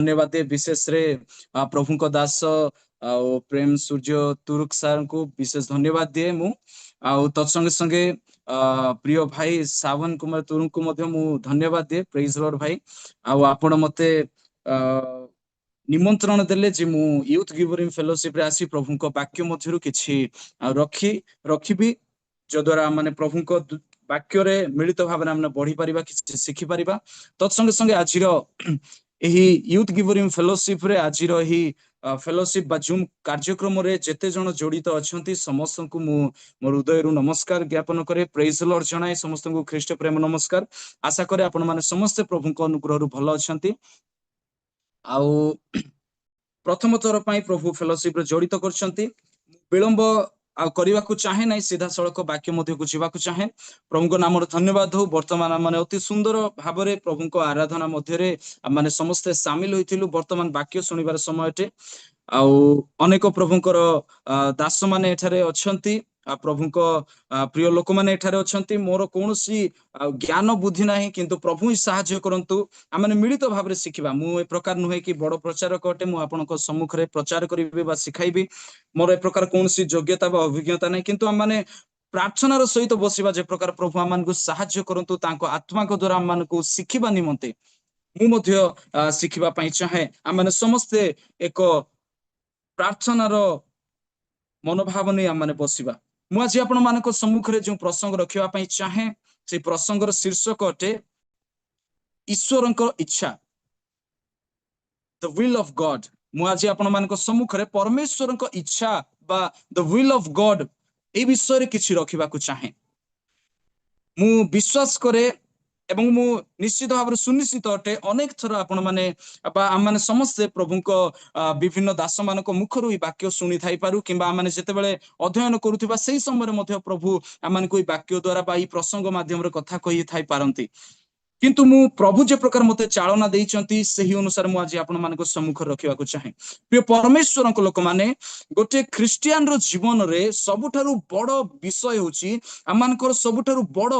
ଧନ୍ୟବାଦ ଦିଏ ବିଶେଷରେ ପ୍ରଭୁଙ୍କ ଦାସ ଆଉ ପ୍ରେମ ସୂର୍ଯ୍ୟ ତୁରୁକ ସାରଙ୍କୁ ବିଶେଷ ଧନ୍ୟବାଦ ଦିଏ ମୁଁ। ଆଉ ତତ୍ସଙ୍ଗେ ସଙ୍ଗେ ପ୍ରିୟ ଭାଇ ସାବନ କୁମାର ତୁରୁଙ୍କୁ ମଧ୍ୟ ମୁଁ ଧନ୍ୟବାଦ ଦିଏ। ପ୍ରେଜ ଲର୍ଡ ଭାଇ। ଆଉ ଆପଣ ମତେ ନିମନ୍ତ୍ରଣ ଦେଲେ ଯେ ମୁଁ ୟୁଥ ଗିଭରିଂ ଫେଲୋସିପ ରେ ଆସି ପ୍ରଭୁଙ୍କ ବାକ୍ୟ ମଧ୍ୟରୁ କିଛି ଆଉ ରଖିବି, ଯଦ୍ୱାରା ମାନେ ପ୍ରଭୁଙ୍କ ବାକ୍ୟରେ ମିଳିତ ଭାବରେ ଆମେ ବଢିପାରିବା, କିଛି ଶିଖିପାରିବା। ତତ୍ସଙ୍ଗେ ସଙ୍ଗେ ଆଜିର ଏହି ୟୁଥ ଗିଭରିଂ ଫେଲୋସିପ ରେ ଆଜିର ଏହି ଫେଲୋସିପ ବା ଜୁମ୍ କାର୍ଯ୍ୟକ୍ରମରେ ଯେତେ ଜଣ ଜଡିତ ଅଛନ୍ତି ସମସ୍ତଙ୍କୁ ମୁଁ ମୋ ହୃଦୟରୁ ନମସ୍କାର ଜ୍ଞାପନ କରେ, ପ୍ରେଜ ଲର୍ଡ ଜଣାଏ ସମସ୍ତଙ୍କୁ ଖ୍ରୀଷ୍ଟ ପ୍ରେମ ନମସ୍କାର। ଆଶା କରେ ଆପଣମାନେ ସମସ୍ତେ ପ୍ରଭୁଙ୍କ ଅନୁଗ୍ରହରୁ ଭଲ ଅଛନ୍ତି। ଆଉ ପ୍ରଥମ ଥର ପାଇଁ ପ୍ରଭୁ ଫେଲୋସିପ ରେ ଜଡିତ କରିଛନ୍ତି। ବିଳମ୍ବ ଆଉ କରିବାକୁ ଚାହେଁ ନାହିଁ, ସିଧାସଳଖ ବାକ୍ୟ ମଧ୍ୟକୁ ଯିବାକୁ ଚାହେଁ। ପ୍ରଭୁଙ୍କ ନାମରେ ଧନ୍ୟବାଦ ହଉ। ବର୍ତ୍ତମାନ ଆମେ ଅତି ସୁନ୍ଦର ଭାବରେ ପ୍ରଭୁଙ୍କ ଆରାଧନା ମଧ୍ୟରେ ଆମେ ସମସ୍ତେ ସାମିଲ ହୋଇଥିଲୁ। ବର୍ତ୍ତମାନ ବାକ୍ୟ ଶୁଣିବାର ସମୟଟେ। ଆଉ ଅନେକ ପ୍ରଭୁଙ୍କର ଦାସମାନେ ଏଠାରେ ଅଛନ୍ତି, ଆଉ ପ୍ରଭୁଙ୍କ ପ୍ରିୟ ଲୋକମାନେ ଏଠାରେ ଅଛନ୍ତି। ମୋର କୌଣସି ଜ୍ଞାନ ବୁଦ୍ଧି ନାହିଁ, କିନ୍ତୁ ପ୍ରଭୁ ହିଁ ସାହାଯ୍ୟ କରନ୍ତୁ ଆମେ ମିଳିତ ଭାବରେ ଶିଖିବା। ମୁଁ ଏ ପ୍ରକାର ନୁହେଁ କି ବଡ ପ୍ରଚାରକ ଅଟେ, ମୁଁ ଆପଣଙ୍କ ସମ୍ମୁଖରେ ପ୍ରଚାର କରିବି ବା ଶିଖାଇବି। ମୋର ଏ ପ୍ରକାର କୌଣସି ଯୋଗ୍ୟତା ବା ଅଭିଜ୍ଞତା ନାହିଁ, କିନ୍ତୁ ଆମମାନେ ପ୍ରାର୍ଥନାର ସହିତ ବସିବା। ଯେ ପ୍ରକାର ପ୍ରଭୁ ଆମମାନଙ୍କୁ ସାହାଯ୍ୟ କରନ୍ତୁ ତାଙ୍କ ଆତ୍ମାଙ୍କ ଦ୍ଵାରା ଆମମାନଙ୍କୁ ଶିଖିବା ନିମନ୍ତେ। ମୁଁ ମଧ୍ୟ ଶିଖିବା ପାଇଁ ଚାହେଁ। ଆମମାନେ ସମସ୍ତେ ଏକ ପ୍ରାର୍ଥନାର ମନୋଭାବ ନେଇ ଆମମାନେ ବସିବା। ମୁଁ ଆଜି ଆପଣମାନଙ୍କ ସମ୍ମୁଖରେ ଯେଉଁ ପ୍ରସଙ୍ଗ ରଖିବା ପାଇଁ ଚାହେଁ, ସେଇ ପ୍ରସଙ୍ଗର ଶୀର୍ଷକ ଅଟେ ଈଶ୍ୱରଙ୍କ ଇଚ୍ଛା, the will of God. ମୁଁ ଆଜି ଆପଣମାନଙ୍କ ସମ୍ମୁଖରେ ପରମେଶ୍ୱରଙ୍କ ଇଚ୍ଛା ବା the will of God ଏଇ ବିଷୟରେ କିଛି ରଖିବାକୁ ଚାହେଁ। ମୁଁ ବିଶ୍ୱାସ କରେ ଏବଂ ମୁଁ ନିଶ୍ଚିତ ଭାବରେ ସୁନିଶ୍ଚିତ ଅଟେ, ଅନେକ ଥର ଆପଣମାନେ ବା ଆମମାନେ ସମସ୍ତେ ପ୍ରଭୁଙ୍କ ବିଭିନ୍ନ ଦାସମାନଙ୍କ ମୁଖରୁ ଏଇ ବାକ୍ୟ ଶୁଣିଥାଇପାରୁ, କିମ୍ବା ଆମମାନେ ଯେତେବେଳେ ଅଧ୍ୟୟନ କରୁଥିବା ସେଇ ସମୟରେ ମଧ୍ୟ ପ୍ରଭୁ ଆମମାନଙ୍କୁ ଏଇ ବାକ୍ୟ ଦ୍ଵାରା ବା ଏଇ ପ୍ରସଙ୍ଗ ମାଧ୍ୟମରେ କଥା କହିଥାଇ ପାରନ୍ତି। କିନ୍ତୁ ମୁଁ ପ୍ରଭୁ ଯେ ପ୍ରକାର ମତେ ଚାଳନା ଦେଇଛନ୍ତି ସେହି ଅନୁସାରେ ମୁଁ ଆଜି ଆପଣମାନଙ୍କ ସମ୍ମୁଖରେ ରଖିବାକୁ ଚାହେଁ। ପ୍ରିୟ ପରମେଶ୍ୱରଙ୍କ ଲୋକମାନେ, ଗୋଟେ ଖ୍ରୀଷ୍ଟିଆନର ଜୀବନରେ ସବୁଠାରୁ ବଡ ବିଷୟ ହେଉଛି ଆମମାନଙ୍କର ସବୁଠାରୁ ବଡ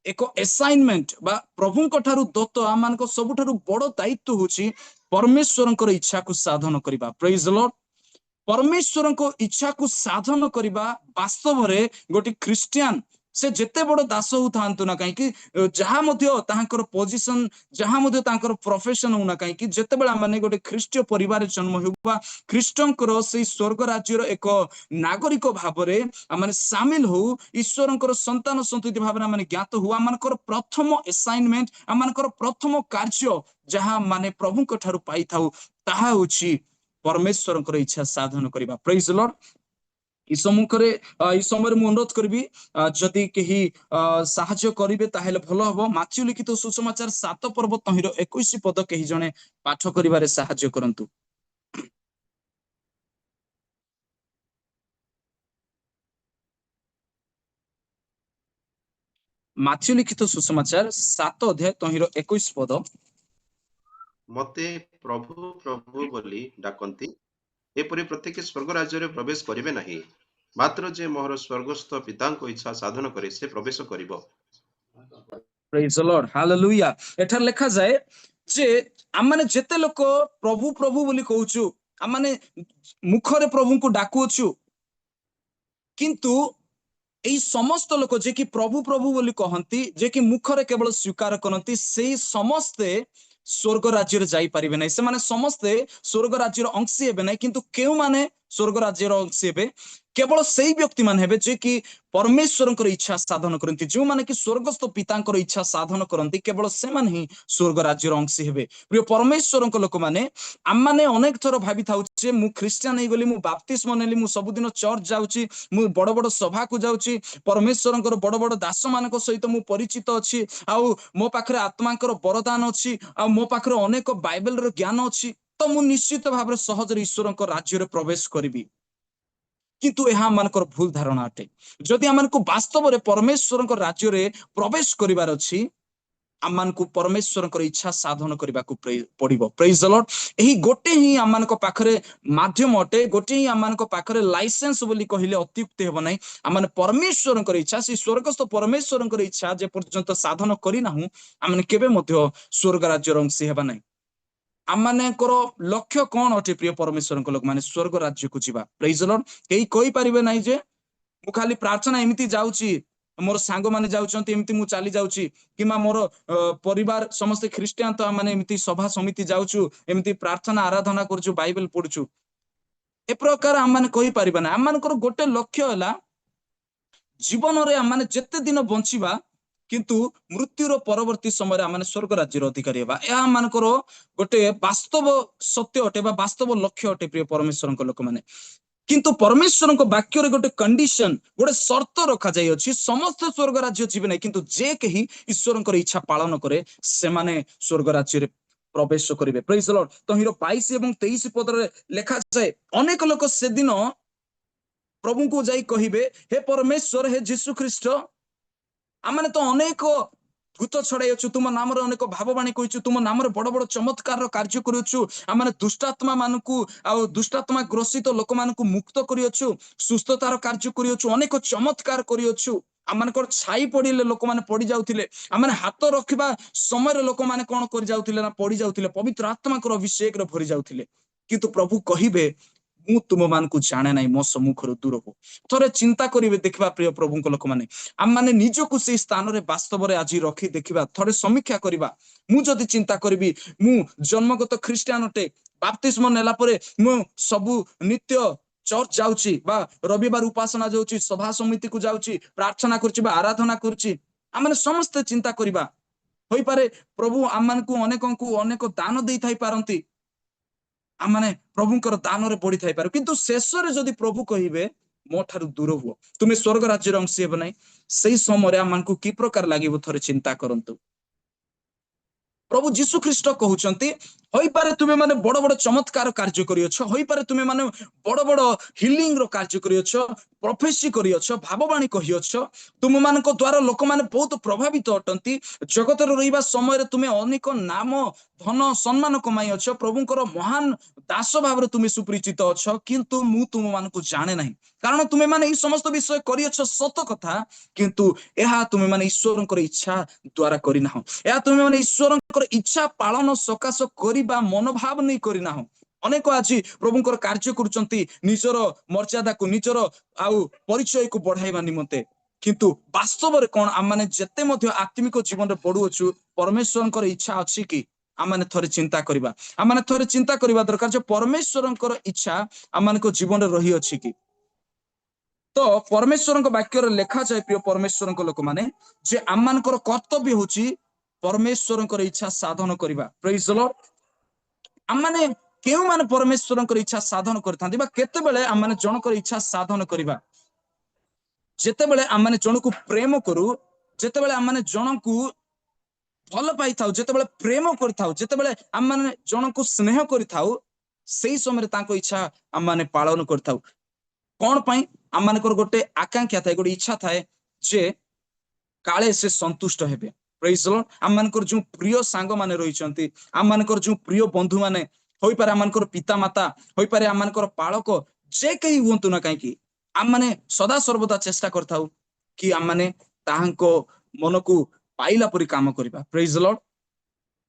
ଏକ ଆସାଇନମେଣ୍ଟ ବା ପ୍ରଭୁଙ୍କ ଠାରୁ ଦତ୍ତ ଆମମାନଙ୍କ ସବୁଠାରୁ ବଡ ଦାୟିତ୍ୱ ହେଉଛି ପରମେଶ୍ୱରଙ୍କର ଇଚ୍ଛାକୁ ସାଧନ କରିବା। Praise Lord. ପରମେଶ୍ୱରଙ୍କ ଇଚ୍ଛାକୁ ସାଧନ କରିବା ବାସ୍ତବରେ ଗୋଟେ ଖ୍ରୀଷ୍ଟିଆନ ସେ ଯେତେ ବଡ ଦାସ ହଉଥାନ୍ତୁ ନା କାହିଁକି, ଯାହା ମଧ୍ୟ ତାହାଙ୍କର ପୋଜିସନ, ଯାହା ମଧ୍ୟ ତାଙ୍କର ପ୍ରଫେସନ ହଉନା କାହିଁକି, ଯେତେବେଳେ ଆମମାନେ ଗୋଟେ ଖ୍ରୀଷ୍ଟୀୟ ପରିବାରରେ ଜନ୍ମ ହେଉ ବା ଖ୍ରୀଷ୍ଟଙ୍କର ସେଇ ସ୍ୱର୍ଗ ରାଜ୍ୟର ଏକ ନାଗରିକ ଭାବରେ ଆମମାନେ ସାମିଲ ହଉ, ଈଶ୍ୱରଙ୍କର ସନ୍ତାନ ସନ୍ତତି ଭାବରେ ଆମମାନେ ଜ୍ଞାତ ହଉ, ଆମମାନଙ୍କର ପ୍ରଥମ ଆସାଇନମେଣ୍ଟ, ଆମମାନଙ୍କର ପ୍ରଥମ କାର୍ଯ୍ୟ ଯାହା ମାନେ ପ୍ରଭୁଙ୍କ ଠାରୁ ପାଇଥାଉ ତାହା ହେଉଛି ପରମେଶ୍ୱରଙ୍କର ଇଚ୍ଛା ସାଧନ କରିବା। Praise Lord. ଏଇ ସମ୍ମୁଖରେ, ଏଇ ସମୟରେ ମୁଁ ଅନୁରୋଧ କରିବି, ଯଦି କେହି ସାହାଯ୍ୟ କରିବେ ତାହେଲେ ଭଲ ହବ। ମାଥିଉ ଲିଖିତ ସୁସମାଚାର 7 ପର୍ବ ତହିଁର 21 ପଦ କେହି ଜଣେ ପାଠ କରିବାରେ ସାହାଯ୍ୟ କରନ୍ତୁ। ମାଥିଉ ଲିଖିତ ସୁସମାଚାର 7 ଅଧ୍ୟାୟ ତହିଁର 21 ପଦ। ମତେ ପ୍ରଭୁ ପ୍ରଭୁ ବୋଲି ଡାକନ୍ତି, ଏପରି ପ୍ରତ୍ୟେକ ସ୍ୱର୍ଗ ରାଜ୍ୟରେ ପ୍ରବେଶ କରିବେ ନାହିଁ, ମାତ୍ର ଯେ ମୋହର ସ୍ୱର୍ଗସ୍ଥ ପିତାଙ୍କ ଇଚ୍ଛା ସାଧନ କରେ ସେ ପ୍ରବେଶ କରିବ। Praise the Lord. Hallelujah. ଏଠାରେ ଲେଖାଯାଏ ଯେ ଆମମାନେ ଯେତେ ଲୋକ ପ୍ରଭୁ ପ୍ରଭୁ ବୋଲି କହୁଛୁ, ଆମମାନେ ମୁଖରେ ପ୍ରଭୁଙ୍କୁ ଡାକୁଅଛୁ, କିନ୍ତୁ ଏଇ ସମସ୍ତ ଲୋକ ଯେ କି ପ୍ରଭୁ ପ୍ରଭୁ ବୋଲି କହନ୍ତି, ଯେ କି ମୁଖରେ କେବଳ ସ୍ୱୀକାର କରନ୍ତି, ସେଇ ସମସ୍ତେ ସ୍ୱର୍ଗ ରାଜ୍ୟରେ ଯାଇପାରିବେ ନାହିଁ। ସେମାନେ ସମସ୍ତେ ସ୍ୱର୍ଗ ରାଜ୍ୟର ଅଂଶୀ ହେବେ ନାହିଁ। କିନ୍ତୁ କେଉଁମାନେ ସ୍ୱର୍ଗ ରାଜ୍ୟର ଅଂଶୀ ହେବେ? କେବଳ ସେଇ ବ୍ୟକ୍ତିମାନେ ହେବେ ଯେ କି ପରମେଶ୍ୱରଙ୍କର ଇଚ୍ଛା ସାଧନ କରନ୍ତି। ଯେଉଁମାନେ କି ସ୍ୱର୍ଗସ୍ଥ ପିତାଙ୍କର ଇଚ୍ଛା ସାଧନ କରନ୍ତି, କେବଳ ସେମାନେ ହିଁ ସ୍ୱର୍ଗ ରାଜ୍ୟର ଅଂଶୀ ହେବେ। ପ୍ରିୟ ପରମେଶ୍ୱରଙ୍କ ଲୋକମାନେ, ଆମମାନେ ଅନେକ ଥର ଭାବିଥାଉ ଯେ ମୁଁ ଖ୍ରୀଷ୍ଟିଆନ ହେଇଗଲି, ମୁଁ ବାପ୍ତିସ୍ମ ନେଲି, ମୁଁ ସବୁଦିନ ଚର୍ଚ୍ଚ ଯାଉଛି, ମୁଁ ବଡ ବଡ ସଭାକୁ ଯାଉଛି, ପରମେଶ୍ୱରଙ୍କର ବଡ ବଡ ଦାସମାନଙ୍କ ସହିତ ମୁଁ ପରିଚିତ ଅଛି, ଆଉ ମୋ ପାଖରେ ଆତ୍ମାଙ୍କର ବରଦାନ ଅଛି, ଆଉ ମୋ ପାଖରେ ଅନେକ ବାଇବେଲର ଜ୍ଞାନ ଅଛି, ତ ମୁଁ ନିଶ୍ଚିତ ଭାବରେ ସହଜରେ ଈଶ୍ୱରଙ୍କ ରାଜ୍ୟରେ ପ୍ରବେଶ କରିବି। କିନ୍ତୁ ଏହା ଆମମାନଙ୍କର ଭୁଲ ଧାରଣା ଅଟେ। ଯଦି ଆମମାନଙ୍କୁ ବାସ୍ତବରେ ପରମେଶ୍ୱରଙ୍କ ରାଜ୍ୟରେ ପ୍ରବେଶ କରିବାର ଅଛି, ଆମମାନଙ୍କୁ ପରମେଶ୍ୱରଙ୍କର ଇଚ୍ଛା ସାଧନ କରିବାକୁ ପଡିବ। Praise the Lord. ଏହି ଗୋଟେ ହିଁ ଆମମାନଙ୍କ ପାଖରେ ମାଧ୍ୟମ ଅଟେ, ଗୋଟେ ହିଁ ଆମମାନଙ୍କ ପାଖରେ ଲାଇସେନ୍ସ ବୋଲି କହିଲେ ଅତ୍ୟୁକ୍ତି ହେବ ନାହିଁ। ଆମମାନେ ପରମେଶ୍ୱରଙ୍କର ଇଚ୍ଛା, ସେଇ ସ୍ୱର୍ଗସ୍ଥ ପରମେଶ୍ୱରଙ୍କର ଇଚ୍ଛା ଯେ ପର୍ଯ୍ୟନ୍ତ ସାଧନ କରିନାହୁଁ, ଆମମାନେ କେବେ ମଧ୍ୟ ସ୍ୱର୍ଗ ରାଜ୍ୟର ଅଂଶୀ ହେବା ନାହିଁ। ଆମମାନଙ୍କର ଲକ୍ଷ୍ୟ କଣ ଅଟେ, ପ୍ରିୟ ପରମେଶ୍ୱରଙ୍କ ଲୋକମାନେ? ସ୍ୱର୍ଗ ରାଜ୍ୟକୁ ଯିବା। Praise Lord. କେହି କହିପାରିବେ ନାହିଁ ଯେ ମୁଁ ଖାଲି ପ୍ରାର୍ଥନା ଏମିତି ଯାଉଛି, ମୋର ସାଙ୍ଗମାନେ ଯାଉଛନ୍ତି, ଏମିତି ମୁଁ ଚାଲି ଯାଉଛି, କିମ୍ବା ମୋର ପରିବାର ସମସ୍ତେ ଖ୍ରୀଷ୍ଟିଆନ, ତ ଆମେ ଏମିତି ସଭା ସମିତି ଯାଉଛୁ, ଏମିତି ପ୍ରାର୍ଥନା ଆରାଧନା କରୁଛୁ, ବାଇବେଲ ପଢୁଛୁ, ଏ ପ୍ରକାର ଆମମାନେ କହିପାରିବା ନା। ଆମମାନଙ୍କର ଗୋଟେ ଲକ୍ଷ୍ୟ ହେଲା, ଜୀବନରେ ଆମମାନେ ଯେତେ ଦିନ ବଞ୍ଚିବା, କିନ୍ତୁ ମୃତ୍ୟୁର ପରବର୍ତ୍ତୀ ସମୟରେ ଆମମାନେ ସ୍ୱର୍ଗ ରାଜ୍ୟର ଅଧିକାରୀ ହେବା। ଏହା ଆମମାନଙ୍କର ଗୋଟେ ବାସ୍ତବ ସତ୍ୟ ଅଟେ ବା ବାସ୍ତବ ଲକ୍ଷ୍ୟ ଅଟେ, ପ୍ରିୟ ପରମେଶ୍ୱରଙ୍କ ଲୋକମାନେ। କିନ୍ତୁ ପରମେଶ୍ୱରଙ୍କ ବାକ୍ୟରେ ଗୋଟେ କଣ୍ଡିସନ, ଗୋଟେ ସର୍ତ୍ତ ରଖାଯାଇଅଛି। ସମସ୍ତେ ସ୍ୱର୍ଗ ରାଜ୍ୟ ଯିବେ ନାହିଁ, କିନ୍ତୁ ଯେ କେହି ଈଶ୍ୱରଙ୍କର ଇଚ୍ଛା ପାଳନ କରେ, ସେମାନେ ସ୍ୱର୍ଗ ରାଜ୍ୟରେ ପ୍ରବେଶ କରିବେ। Praise Lord. ତହିଁର 22 ଏବଂ 23 ପଦରେ ଲେଖାଯାଏ, ଅନେକ ଲୋକ ସେଦିନ ପ୍ରଭୁଙ୍କୁ ଯାଇ କହିବେ, "ହେ ପରମେଶ୍ୱର, ହେ ଯୀଶୁ ଖ୍ରୀଷ୍ଟ, ଆମମାନେ ତ ଅନେକ ଭୂତ ଛଡାଇଅଛୁ, ତୁମ ନାମରେ ଅନେକ ଭାବବାଣୀ କହିଛୁ, ତୁମ ନାମରେ ବଡ ବଡ ଚମତ୍କାରର କାର୍ଯ୍ୟ କରିଅଛୁ, ଆମମାନେ ଦୁଷ୍ଟାତ୍ମା ମାନଙ୍କୁ ଆଉ ଦୁଷ୍ଟାତ୍ମା ଗ୍ରସିତ ଲୋକମାନଙ୍କୁ ମୁକ୍ତ କରିଅଛୁ, ସୁସ୍ଥତାର କାର୍ଯ୍ୟ କରିଅଛୁ, ଅନେକ ଚମତ୍କାର କରିଅଛୁ। ଆମମାନଙ୍କର ଛାଇ ପଡିଲେ ଲୋକମାନେ ପଡି ଯାଉଥିଲେ, ଆମମାନେ ହାତ ରଖିବା ସମୟରେ ଲୋକମାନେ କଣ କରି ଯାଉଥିଲେ ନା ପଡି ଯାଉଥିଲେ, ପବିତ୍ର ଆତ୍ମାଙ୍କର ଅଭିଷେକରେ ଭରି ଯାଉଥିଲେ।" କିନ୍ତୁ ପ୍ରଭୁ କହିବେ, "ମୁଁ ତୁମମାନଙ୍କୁ ଜାଣେ ନାହିଁ, ମୋ ସମ୍ମୁଖରୁ ଦୂର ହୁଅ।" ଥରେ ଚିନ୍ତା କରିବେ ଦେଖିବା, ପ୍ରିୟ ପ୍ରଭୁଙ୍କ ଲୋକମାନେ। ଆମମାନେ ନିଜକୁ ସେଇ ସ୍ଥାନରେ ବାସ୍ତବରେ ଆଜି ରଖି ଦେଖିବା, ଥରେ ସମୀକ୍ଷା କରିବା। ମୁଁ ଯଦି ଚିନ୍ତା କରିବି, ମୁଁ ଜନ୍ମଗତ ଖ୍ରୀଷ୍ଟିଆନ ଅଟେ, ବାପ୍ତିସ୍ମ ନେଲା ପରେ ମୁଁ ସବୁ ନିତ୍ୟ ଚର୍ଚ୍ଚ ଯାଉଛି ବା ରବିବାର ଉପାସନା ଯାଉଛି, ସଭା ସମିତିକୁ ଯାଉଛି, ପ୍ରାର୍ଥନା କରୁଛି ବା ଆରାଧନା କରୁଛି। ଆମମାନେ ସମସ୍ତେ ଚିନ୍ତା କରିବା, ହୋଇପାରେ ପ୍ରଭୁ ଆମମାନଙ୍କୁ ଅନେକଙ୍କୁ ଅନେକ ଦାନ ଦେଇଥାଇ ପାରନ୍ତି, ଆମମାନେ ପ୍ରଭୁଙ୍କର ଦାନରେ ବଢିଥାଇ ପାରୁ, କିନ୍ତୁ ଶେଷରେ ଯଦି ପ୍ରଭୁ କହିବେ, "ମୋ ଠାରୁ ଦୂର ହୁଅ, ତୁମେ ସ୍ୱର୍ଗ ରାଜ୍ୟର ଅଂଶୀ ହେବ ନାହିଁ," ସେଇ ସମୟରେ ଆମମାନଙ୍କୁ କି ପ୍ରକାର ଲାଗିବ, ଥରେ ଚିନ୍ତା କରନ୍ତୁ। ପ୍ରଭୁ ଯୀଶୁ ଖ୍ରୀଷ୍ଟ କହୁଛନ୍ତି, ହୋଇପାରେ ତୁମେ ମାନେ ବଡ ବଡ ଚମତ୍କାର କାର୍ଯ୍ୟ କରିଅଛ, ହୋଇପାରେ ତୁମେ ମାନେ ବଡ ବଡ ହିଲିଂ ର କାର୍ଯ୍ୟ କରିଅଛ, ପ୍ରଫେସି କରିଅଛ, ଭାବବାଣୀ କହିଅଛ, ତୁମମାନଙ୍କ ଦ୍ଵାରା ଲୋକମାନେ ବହୁତ ପ୍ରଭାବିତ ଅଟନ୍ତି, ଜଗତରେ ରହିବା ସମୟରେ ତୁମେ ଅନେକ ନାମ, ଧନ, ସମ୍ମାନ କମାଇଅଛ, ପ୍ରଭୁଙ୍କର ମହାନ ଦାସ ଭାବରେ ତୁମେ ସୁପରିଚିତ ଅଛ, କିନ୍ତୁ ମୁଁ ତୁମମାନଙ୍କୁ ଜାଣେ ନାହିଁ। କାରଣ ତୁମେ ମାନେ ଏଇ ସମସ୍ତ ବିଷୟ କରିଅଛ ସତ କଥା, କିନ୍ତୁ ଏହା ତୁମେ ମାନେ ଈଶ୍ୱରଙ୍କର ଇଚ୍ଛା ଦ୍ଵାରା କରିନାହ। ଏହା ତୁମେ ମାନେ ଈଶ୍ୱରଙ୍କର ଇଚ୍ଛା ପାଳନ ସକାଶ କରିବା ମନୋଭାବ ନେଇ କରିନାହ। ଅନେକ ଆଜି ପ୍ରଭୁଙ୍କର କାର୍ଯ୍ୟ କରୁଛନ୍ତି ନିଜର ମର୍ଯ୍ୟାଦାକୁ, ନିଜର ଆଉ ପରିଚୟକୁ ବଢାଇବା ନିମନ୍ତେ। କିନ୍ତୁ ବାସ୍ତବରେ କଣ ଆମମାନେ ଯେତେ ମଧ୍ୟ ଆତ୍ମିକ ଜୀବନରେ ବଢୁଅଛୁ, ପରମେଶ୍ୱରଙ୍କର ଇଚ୍ଛା ଅଛି କି? ଆମମାନେ ଥରେ ଚିନ୍ତା କରିବା। ଆମମାନେ ଥରେ ଚିନ୍ତା କରିବା ଦରକାର ଯେ ପରମେଶ୍ୱରଙ୍କର ଇଚ୍ଛା ଆମମାନଙ୍କ ଜୀବନରେ ରହିଅଛି କି? ତ ପରମେଶ୍ୱରଙ୍କ ବାକ୍ୟରେ ଲେଖାଯାଏ, ପ୍ରିୟ ପରମେଶ୍ୱରଙ୍କ ଲୋକମାନେ, ଯେ ଆମମାନଙ୍କର କର୍ତ୍ତବ୍ୟ ହଉଛି ପରମେଶ୍ୱରଙ୍କର ଇଚ୍ଛା ସାଧନ କରିବା। Praise Lord. ଆମମାନେ କେଉଁମାନେ ପରମେଶ୍ୱରଙ୍କର ଇଚ୍ଛା ସାଧନ କରିଥାନ୍ତି ବା କେତେବେଳେ ଆମମାନେ ଜଣଙ୍କର ଇଚ୍ଛା ସାଧନ କରିବା? ଯେତେବେଳେ ଆମମାନେ ଜଣକୁ ପ୍ରେମ କରୁ, ଯେତେବେଳେ ଆମମାନେ ଜଣକୁ ଭଲ ପାଇଥାଉ, ଯେତେବେଳେ ପ୍ରେମ କରିଥାଉ, ଯେତେବେଳେ ଆମମାନେ ଜଣକୁ ସ୍ନେହ କରିଥାଉ, ସେଇ ସମୟରେ ତାଙ୍କ ଇଚ୍ଛା ଆମମାନେ ପାଳନ କରିଥାଉ। କଣ ପାଇଁ? ଆମମାନଙ୍କର ଗୋଟେ ଆକାଂକ୍ଷା ଥାଏ, ଗୋଟେ ଇଚ୍ଛା ଥାଏ ଯେ କାଳେ ସେ ସନ୍ତୁଷ୍ଟ ହେବେ। Praise Lord. ଆମମାନଙ୍କର ଯୋଉ ପ୍ରିୟ ସାଙ୍ଗମାନେ ରହିଛନ୍ତି, ଆମମାନଙ୍କର ଯୋଉ ପ୍ରିୟ ବନ୍ଧୁମାନେ, ହୋଇପାରେ ଆମମାନଙ୍କର ପିତା ମାତା, ହୋଇପାରେ ଆମମାନଙ୍କର ପାଳକ, ଯେ କେହି ହୁଅନ୍ତୁ ନା କାହିଁକି, ଆମମାନେ ସଦା ସର୍ବଦା ଚେଷ୍ଟା କରିଥାଉ କି ଆମମାନେ ତାହାଙ୍କ ମନକୁ ପାଇଲା ପରି କାମ କରିବା। Praise Lord.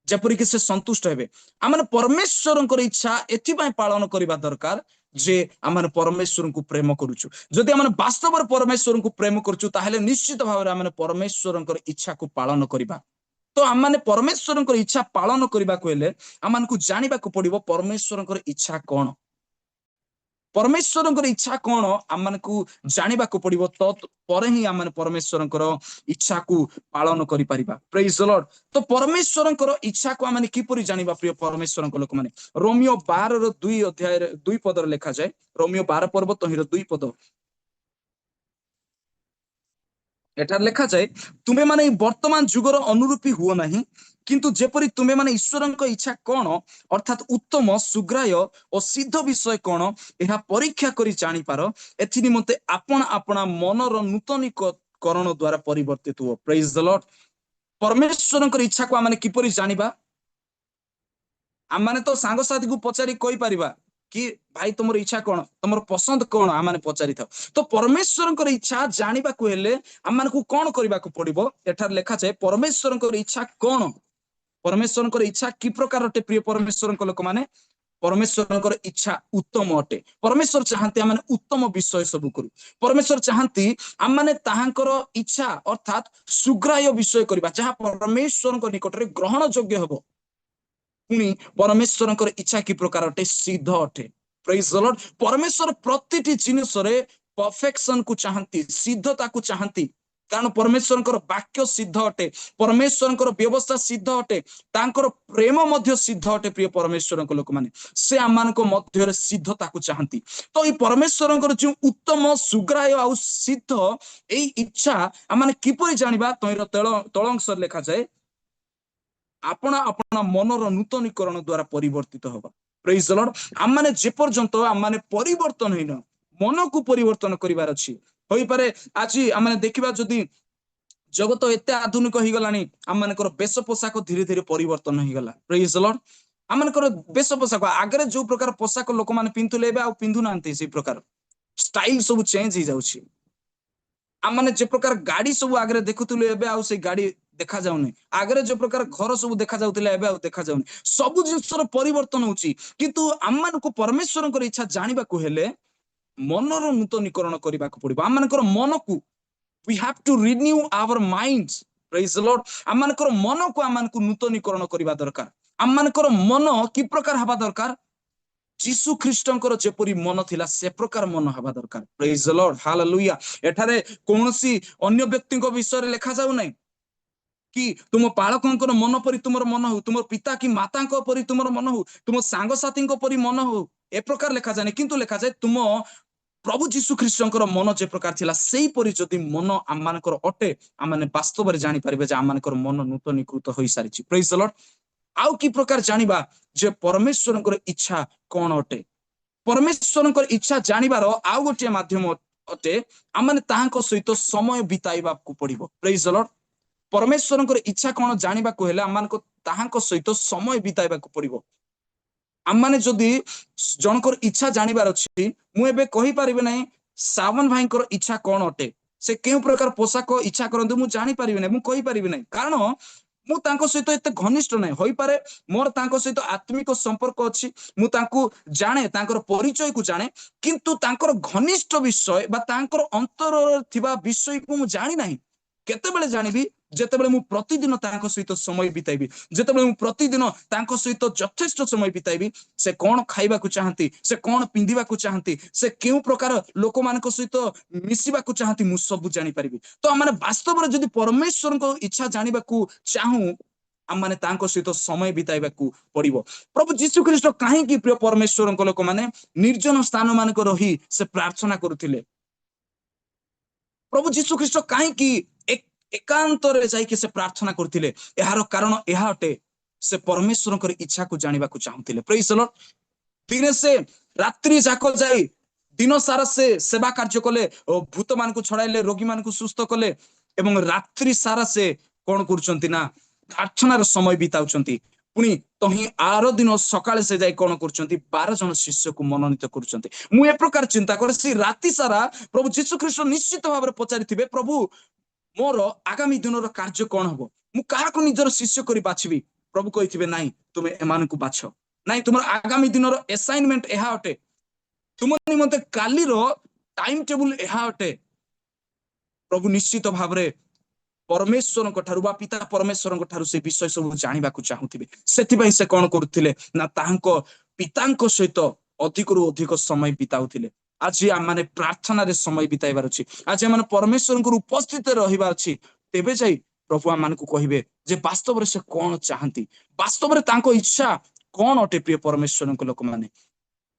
ଯେପରିକି ସେ ସନ୍ତୁଷ୍ଟ ହେବେ। ଆମମାନେ ପରମେଶ୍ୱରଙ୍କର ଇଚ୍ଛା ଏଥିପାଇଁ ପାଳନ କରିବା ଦରକାର ଯେ ଆମମାନେ ପରମେଶ୍ୱରଙ୍କୁ ପ୍ରେମ କରୁଛୁ। ଯଦି ଆମେ ବାସ୍ତବରେ ପରମେଶ୍ୱରଙ୍କୁ ପ୍ରେମ କରୁଛୁ, ତାହେଲେ ନିଶ୍ଚିତ ଭାବରେ ଆମେ ପରମେଶ୍ୱରଙ୍କର ଇଚ୍ଛାକୁ ପାଳନ କରିବା। ତ ଆମମାନେ ପରମେଶ୍ୱରଙ୍କର ଇଚ୍ଛା ପାଳନ କରିବାକୁ ହେଲେ ଆମମାନଙ୍କୁ ଜାଣିବାକୁ ପଡିବ ପରମେଶ୍ୱରଙ୍କର ଇଚ୍ଛା କଣ। ପରମେଶ୍ୱରଙ୍କର ଇଚ୍ଛା କଣ, ଆମମାନଙ୍କୁ ଜାଣିବାକୁ ପଡିବ। ତ ପରେ ହିଁ ଆମମାନେ ପରମେଶ୍ୱରଙ୍କର ଇଚ୍ଛାକୁ ପାଳନ କରିପାରିବା। Praise Lord. ତ ପରମେଶ୍ୱରଙ୍କର ଇଚ୍ଛାକୁ ଆମେ କିପରି ଜାଣିବା, ପ୍ରିୟ ପରମେଶ୍ୱରଙ୍କ ଲୋକମାନେ? ରୋମିଓ 12ର 2 ଅଧ୍ୟାୟରେ 2 ପଦରେ ଲେଖାଯାଏ। ରୋମିଓ 12 ପର୍ବ, ତହିଁର 2 ପଦ। ଏଠାରେ ଲେଖାଯାଏ, "ତୁମେ ମାନେ ଏଇ ବର୍ତ୍ତମାନ ଯୁଗର ଅନୁରୂପୀ ହୁଅ ନାହିଁ, କିନ୍ତୁ ଯେପରି ତୁମେ ମାନେ ଈଶ୍ୱରଙ୍କ ଇଚ୍ଛା କଣ, ଅର୍ଥାତ୍ ଉତ୍ତମ, ସୁଗ୍ରାହ୍ୟ ଓ ସିଦ୍ଧ ବିଷୟ କଣ, ଏହା ପରୀକ୍ଷା କରି ଜାଣିପାର, ଏଥି ନିମନ୍ତେ ଆପଣା ଆପଣା ମନର ନୂତନୀକରଣ ଦ୍ଵାରା ପରିବର୍ତ୍ତିତ ହୁଅ।" ପ୍ରେଜ ଦ ଲର୍ଡ। ପରମେଶ୍ୱରଙ୍କର ଇଚ୍ଛାକୁ ଆମେ କିପରି ଜାଣିବା? ଆମମାନେ ତ ସାଙ୍ଗସାଥିକୁ ପଚାରି କହିପାରିବା କି ଭାଇ, ତମର ଇଚ୍ଛା କଣ, ତମର ପସନ୍ଦ କଣ, ଆମମାନେ ପଚାରିଥାଉ। ତ ପରମେଶ୍ୱରଙ୍କର ଇଚ୍ଛା ଜାଣିବାକୁ ହେଲେ ଆମମାନଙ୍କୁ କଣ କରିବାକୁ ପଡିବ? ଏଠାରେ ଲେଖାଯାଏ, ପରମେଶ୍ୱରଙ୍କର ଇଚ୍ଛା କଣ? ପରମେଶ୍ୱରଙ୍କର ଇଚ୍ଛା କି ପ୍ରକାର ଅଟେ ପ୍ରିୟ ପରମେଶ୍ୱରଙ୍କ ଲୋକମାନେ? ପରମେଶ୍ୱରଙ୍କର ଇଚ୍ଛା ଉତ୍ତମ ଅଟେ। ପରମେଶ୍ୱର ଚାହାନ୍ତି ଆମେ ଉତ୍ତମ ବିଷୟ ସବୁ କରୁ। ପରମେଶ୍ୱର ଚାହାନ୍ତି ଆମମାନେ ତାହାଙ୍କର ଇଚ୍ଛା ଅର୍ଥାତ୍ ସୁଗ୍ରାହ୍ୟ ବିଷୟ କରିବା, ଯାହା ପରମେଶ୍ୱରଙ୍କ ନିକଟରେ ଗ୍ରହଣ ଯୋଗ୍ୟ ହେବ। ପୁଣି ପରମେଶ୍ୱରଙ୍କର ଇଚ୍ଛା କି ପ୍ରକାର ଅଟେ? ସିଦ୍ଧ ଅଟେ। Praise the Lord। ପରମେଶ୍ୱର ପ୍ରତିଟି ଜିନିଷରେ ପରଫେକ୍ସନ କୁ ଚାହାନ୍ତି, ସିଦ୍ଧତାକୁ ଚାହାନ୍ତି, କାରଣ ପରମେଶ୍ୱରଙ୍କର ବାକ୍ୟ ସିଦ୍ଧ ଅଟେ, ପରମେଶ୍ୱରଙ୍କର ବ୍ୟବସ୍ଥା ସିଦ୍ଧ ଅଟେ, ତାଙ୍କର ପ୍ରେମ ମଧ୍ୟ ସିଦ୍ଧ ଅଟେ। ପ୍ରିୟ ପରମେଶ୍ୱରଙ୍କ ଲୋକମାନେ, ସେ ଆମମାନଙ୍କ ମଧ୍ୟରେ ସିଦ୍ଧତାକୁ ଚାହାନ୍ତି। ତ ଏଇ ପରମେଶ୍ୱରଙ୍କର ଯେଉଁ ଉତ୍ତମ, ସୁଗ୍ରାହ୍ୟ ଆଉ ସିଦ୍ଧ ଏଇ ଇଚ୍ଛା ଆମମାନେ କିପରି ଜାଣିବା? ତହିଁର ତଳ ଅଂଶରେ ଲେଖାଯାଏ, ଆପଣା ଆପଣା ମନର ନୂତନୀକରଣ ଦ୍ଵାରା ପରିବର୍ତ୍ତିତ ହବା। Praise the Lord। ଆମମାନେ ଯେପର୍ଯ୍ୟନ୍ତ ଆମମାନେ ପରିବର୍ତ୍ତନ ହେଇନ, ମନକୁ ପରିବର୍ତ୍ତନ କରିବାର ଅଛି। ହୋଇପାରେ ଆଜି ଆମେ ଦେଖିବା, ଯଦି ଜଗତ ଏତେ ଆଧୁନିକ ହେଇଗଲାଣି, ଆମମାନଙ୍କର ବେଶ ପୋଷାକ ଧୀରେ ଧୀରେ ପରିବର୍ତ୍ତନ ହେଇଗଲା। Praise the Lord। ଆମମାନଙ୍କର ବେଶ ପୋଷାକ, ଆଗରେ ଯୋଉ ପ୍ରକାର ପୋଷାକ ଲୋକମାନେ ପିନ୍ଧୁଥିଲେ, ଏବେ ଆଉ ପିନ୍ଧୁ ନାହାନ୍ତି। ସେଇ ପ୍ରକାର ଷ୍ଟାଇଲ ସବୁ ଚେଞ୍ଜ ହେଇଯାଉଛି। ଆମମାନେ ଯେ ପ୍ରକାର ଗାଡି ସବୁ ଆଗରେ ଦେଖୁଥିଲୁ, ଏବେ ଆଉ ସେଇ ଗାଡି ଦେଖାଯାଉନି। ଆଗରେ ଯୋଉ ପ୍ରକାର ଘର ସବୁ ଦେଖାଯାଉଥିଲା, ଏବେ ଆଉ ଦେଖାଯାଉନି। ସବୁ ଜିନିଷର ପରିବର୍ତ୍ତନ ହଉଛି। କିନ୍ତୁ ଆମମାନଙ୍କୁ ପରମେଶ୍ୱରଙ୍କର ଇଚ୍ଛା ଜାଣିବାକୁ ହେଲେ ମନର ନୂତନୀକରଣ କରିବାକୁ ପଡିବ। ଆମମାନଙ୍କର ମନକୁ, we have to renew our minds। Praise the Lord। ଆମମାନଙ୍କର ମନକୁ ଆମମାନଙ୍କୁ ନୂତନୀକରଣ କରିବା ଦରକାର। ଆମମାନଙ୍କର ମନ କି ପ୍ରକାର ହେବା ଦରକାର? ଯୀଶୁ ଖ୍ରୀଷ୍ଟଙ୍କର ଯେପରି ମନ ଥିଲା, ସେ ପ୍ରକାର ମନ ହେବା ଦରକାର। Praise the Lord। Hallelujah। ଏଠାରେ କୌଣସି ଅନ୍ୟ ବ୍ୟକ୍ତିଙ୍କ ବିଷୟରେ ଲେଖାଯାଉ ନାହିଁ କି ତୁମ ପାଳକଙ୍କର ମନ ପରି ତୁମର ମନ ହଉ, ତୁମର ପିତା କି ମାତାଙ୍କ ପରି ତୁମର ମନ ହଉ, ତୁମ ସାଙ୍ଗସାଥୀଙ୍କ ପରି ମନ ହଉ, ଏ ପ୍ରକାର ଲେଖାଯାଏନି। କିନ୍ତୁ ଲେଖାଯାଏ, ତୁମ ପ୍ରଭୁ ଯୀଶୁ ଖ୍ରୀଷ୍ଟଙ୍କର ମନ ଯେ ପ୍ରକାର ଥିଲା, ସେଇପରି ଯଦି ମନ ଆମମାନଙ୍କର ଅଟେ, ଆମମାନେ ବାସ୍ତବରେ ଜାଣିପାରିବେ ଯେ ଆମମାନଙ୍କର ମନ ନୂତନୀକୃତ ହୋଇସାରିଛି। Praise the Lord। ଆଉ କି ପ୍ରକାର ଜାଣିବା ଯେ ପରମେଶ୍ୱରଙ୍କର ଇଚ୍ଛା କଣ ଅଟେ? ପରମେଶ୍ୱରଙ୍କର ଇଚ୍ଛା ଜାଣିବାର ଆଉ ଗୋଟିଏ ମାଧ୍ୟମ ଅଟେ, ଆମମାନେ ତାହାଙ୍କ ସହିତ ସମୟ ବିତାଇବାକୁ ପଡିବ। Praise the Lord। ପରମେଶ୍ୱରଙ୍କର ଇଚ୍ଛା କଣ ଜାଣିବାକୁ ହେଲେ ଆମମାନଙ୍କୁ ତାହାଙ୍କ ସହିତ ସମୟ ବିତାଇବାକୁ ପଡିବ। ଆମମାନେ ଯଦି ଜଣଙ୍କର ଇଚ୍ଛା ଜାଣିବାର ଅଛି, ମୁଁ ଏବେ କହିପାରିବି ନାହିଁ ସାବନ ଭାଇଙ୍କର ଇଚ୍ଛା କଣ ଅଟେ, ସେ କେଉଁ ପ୍ରକାର ପୋଷାକ ଇଚ୍ଛା କରନ୍ତି, ମୁଁ ଜାଣିପାରିବି ନାହିଁ, ମୁଁ କହିପାରିବି ନାହିଁ, କାରଣ ମୁଁ ତାଙ୍କ ସହିତ ଏତେ ଘନିଷ୍ଠ ନାହିଁ। ହୋଇପାରେ ମୋର ତାଙ୍କ ସହିତ ଆତ୍ମିକ ସମ୍ପର୍କ ଅଛି, ମୁଁ ତାଙ୍କୁ ଜାଣେ, ତାଙ୍କର ପରିଚୟକୁ ଜାଣେ, କିନ୍ତୁ ତାଙ୍କର ଘନିଷ୍ଠ ବିଷୟ ବା ତାଙ୍କର ଅନ୍ତରରେ ଥିବା ବିଷୟକୁ ମୁଁ ଜାଣି ନାହିଁ। କେତେବେଳେ ଜାଣିବି? ଯେତେବେଳେ ମୁଁ ପ୍ରତିଦିନ ତାଙ୍କ ସହିତ ସମୟ ବିତାଇବି, ଯେତେବେଳେ ମୁଁ ପ୍ରତିଦିନ ତାଙ୍କ ସହିତ ଯଥେଷ୍ଟ ସମୟ ବିତାଇବି। ସେ କଣ ଖାଇବାକୁ ଚାହାନ୍ତି, ସେ କଣ ପିନ୍ଧିବାକୁ ଚାହାନ୍ତି, ସେ କେଉଁ ପ୍ରକାର ଲୋକମାନଙ୍କ ସହିତ ମିଶିବାକୁ ଚାହାନ୍ତି, ମୁଁ ସବୁ ଜାଣିପାରିବି। ତ ଆମମାନେ ବାସ୍ତବରେ ଯଦି ପରମେଶ୍ୱରଙ୍କ ଇଚ୍ଛା ଜାଣିବାକୁ ଚାହୁଁ, ଆମମାନେ ତାଙ୍କ ସହିତ ସମୟ ବିତାଇବାକୁ ପଡିବ। ପ୍ରଭୁ ଯୀଶୁ ଖ୍ରୀଷ୍ଟ କାହିଁକି, ପ୍ରିୟ ପରମେଶ୍ୱରଙ୍କ ଲୋକମାନେ, ନିର୍ଜନ ସ୍ଥାନ ମାନଙ୍କ ରହି ସେ ପ୍ରାର୍ଥନା କରୁଥିଲେ? ପ୍ରଭୁ ଯୀଶୁ ଖ୍ରୀଷ୍ଟ କାହିଁକି ଏକାନ୍ତରେ ଯାଇକି ସେ ପ୍ରାର୍ଥନା କରୁଥିଲେ? ଏହାର କାରଣ ଏହା ଅଟେ, ସେ ପରମେଶ୍ୱରଙ୍କର ଇଚ୍ଛାକୁ ଜାଣିବାକୁ ଚାହୁଁଥିଲେ। Praise the Lord। ଦିନେ ସେ ରାତ୍ରି ଯାକ ଯାଇ, ଦିନ ସାରା ସେ ସେବା କାର୍ଯ୍ୟ କଲେ ଓ ଭୂତ ମାନଙ୍କୁ ଛଡାଇଲେ, ରୋଗୀ ମାନଙ୍କୁ ସୁସ୍ଥ କଲେ ଏବଂ ରାତ୍ରି ସାରା ସେ କଣ କରୁଛନ୍ତି ନା ପ୍ରାର୍ଥନାର ସମୟ ବିତାଉଛନ୍ତି। ପୁଣି ତହିଁ ଆର ଦିନ ସକାଳେ ସେ ଯାଇ କଣ କରୁଛନ୍ତି? 12 ଜଣ ଶିଷ୍ୟକୁ ମନୋନୀତ କରୁଛନ୍ତି। ମୁଁ ଏ ପ୍ରକାର ଚିନ୍ତା କରେ, ସେ ରାତି ସାରା ପ୍ରଭୁ ଯୀଶୁ ଖ୍ରୀଷ୍ଟ ନିଶ୍ଚିତ ଭାବରେ ପଚାରିଥିବେ, "ପ୍ରଭୁ, ମୋର ଆଗାମୀ ଦିନର କାର୍ଯ୍ୟ କଣ ହବ? ମୁଁ କାହାକୁ ନିଜର ଶିଷ୍ୟ କରି ବାଛିବି?" ପ୍ରଭୁ କହିଥିବେ, "ନାଇଁ, ତୁମେ ଏମାନଙ୍କୁ ବାଛ। ନାଇଁ, ତୁମର ଆଗାମୀ ଦିନର ଆସାଇନମେଣ୍ଟ ଏହା ଅଟେ। ତୁମ ନିମନ୍ତେ କାଲିର ଟାଇମ ଟେବୁଲ ଏହା ଅଟେ।" ପ୍ରଭୁ ନିଶ୍ଚିତ ଭାବରେ ପରମେଶ୍ୱରଙ୍କ ଠାରୁ ବା ପିତା ପରମେଶ୍ୱରଙ୍କ ଠାରୁ ସେ ବିଷୟ ସବୁ ଜାଣିବାକୁ ଚାହୁଁଥିବେ। ସେଥିପାଇଁ ସେ କଣ କରୁଥିଲେ ନା ତାହାଙ୍କ ପିତାଙ୍କ ସହିତ ଅଧିକରୁ ଅଧିକ ସମୟ ବିତାଉଥିଲେ। ଆଜି ଆମମାନେ ପ୍ରାର୍ଥନାରେ ସମୟ ବିତାଇବାର ଅଛି। ଆଜି ଆମମାନେ ପରମେଶ୍ୱରଙ୍କର ଉପସ୍ଥିତିରେ ରହିବାର ଅଛି। ତେବେ ଯାଇ ପ୍ରଭୁ ଆମମାନଙ୍କୁ କହିବେ ଯେ ବାସ୍ତବରେ ସେ କଣ ଚାହାନ୍ତି, ବାସ୍ତବରେ ତାଙ୍କ ଇଚ୍ଛା କଣ ଅଟେ। ପ୍ରିୟ ପରମେଶ୍ୱରଙ୍କ ଲୋକମାନେ,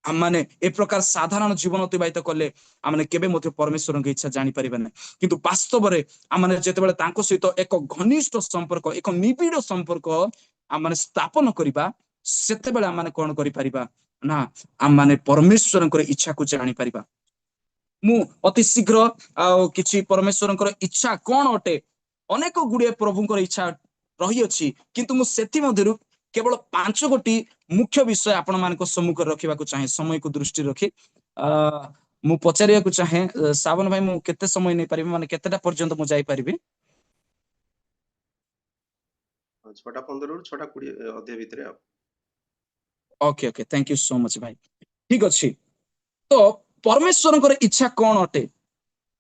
ଆମମାନେ ଏ ପ୍ରକାର ସାଧାରଣ ଜୀବନ ଅତିବାହିତ କଲେ ଆମମାନେ କେବେ ମଧ୍ୟ ପରମେଶ୍ୱରଙ୍କ ଇଚ୍ଛା ଜାଣିପାରିବା ନାହିଁ। କିନ୍ତୁ ବାସ୍ତବରେ ଆମମାନେ ଯେତେବେଳେ ତାଙ୍କ ସହିତ ଏକ ଘନିଷ୍ଠ ସମ୍ପର୍କ, ଏକ ନିବିଡ଼ ସମ୍ପର୍କ ଆମମାନେ ସ୍ଥାପନ କରିବା, ସେତେବେଳେ ଆମମାନେ କଣ କରିପାରିବା ନା ଆମମାନେ ପରମେଶ୍ୱରଙ୍କର ଇଚ୍ଛାକୁ ଜାଣିପାରିବା। ମୁଁ ଅତି ଶୀଘ୍ର ଆଉ କିଛି ପରମେଶ୍ୱରଙ୍କର ଇଚ୍ଛା କଣ ଅଟେ, ଅନେକ ଗୁଡିଏ ପ୍ରଭୁଙ୍କର ଇଚ୍ଛା ରହିଅଛି, କିନ୍ତୁ ମୁଁ ସେଥିମଧ୍ୟରୁ କେବଳ ପାଞ୍ଚ ଗୋଟି ମୁଖ୍ୟ ବିଷୟ ଆପଣ ମାନଙ୍କ ସମ୍ମୁଖରେ ରଖିବାକୁ ଚାହେଁ, ସମୟକୁ ଦୃଷ୍ଟି ରଖି। ମୁଁ ପଚାରିବାକୁ ଚାହେଁ, ସାବନ ଭାଇ, ମୁଁ କେତେ ସମୟ ନେଇପାରିବି? ମାନେ କେତେଟା ପର୍ଯ୍ୟନ୍ତ ମୁଁ ଯାଇପାରିବି? 6:15ରୁ 6:20 ଅଧ୍ୟାୟ ଭିତରେ ଆଉ। Okay, okay, thank you so much ଭାଇ। ଠିକ ଅଛି। ତ ପରମେଶ୍ୱରଙ୍କର ଇଚ୍ଛା କଣ ଅଟେ?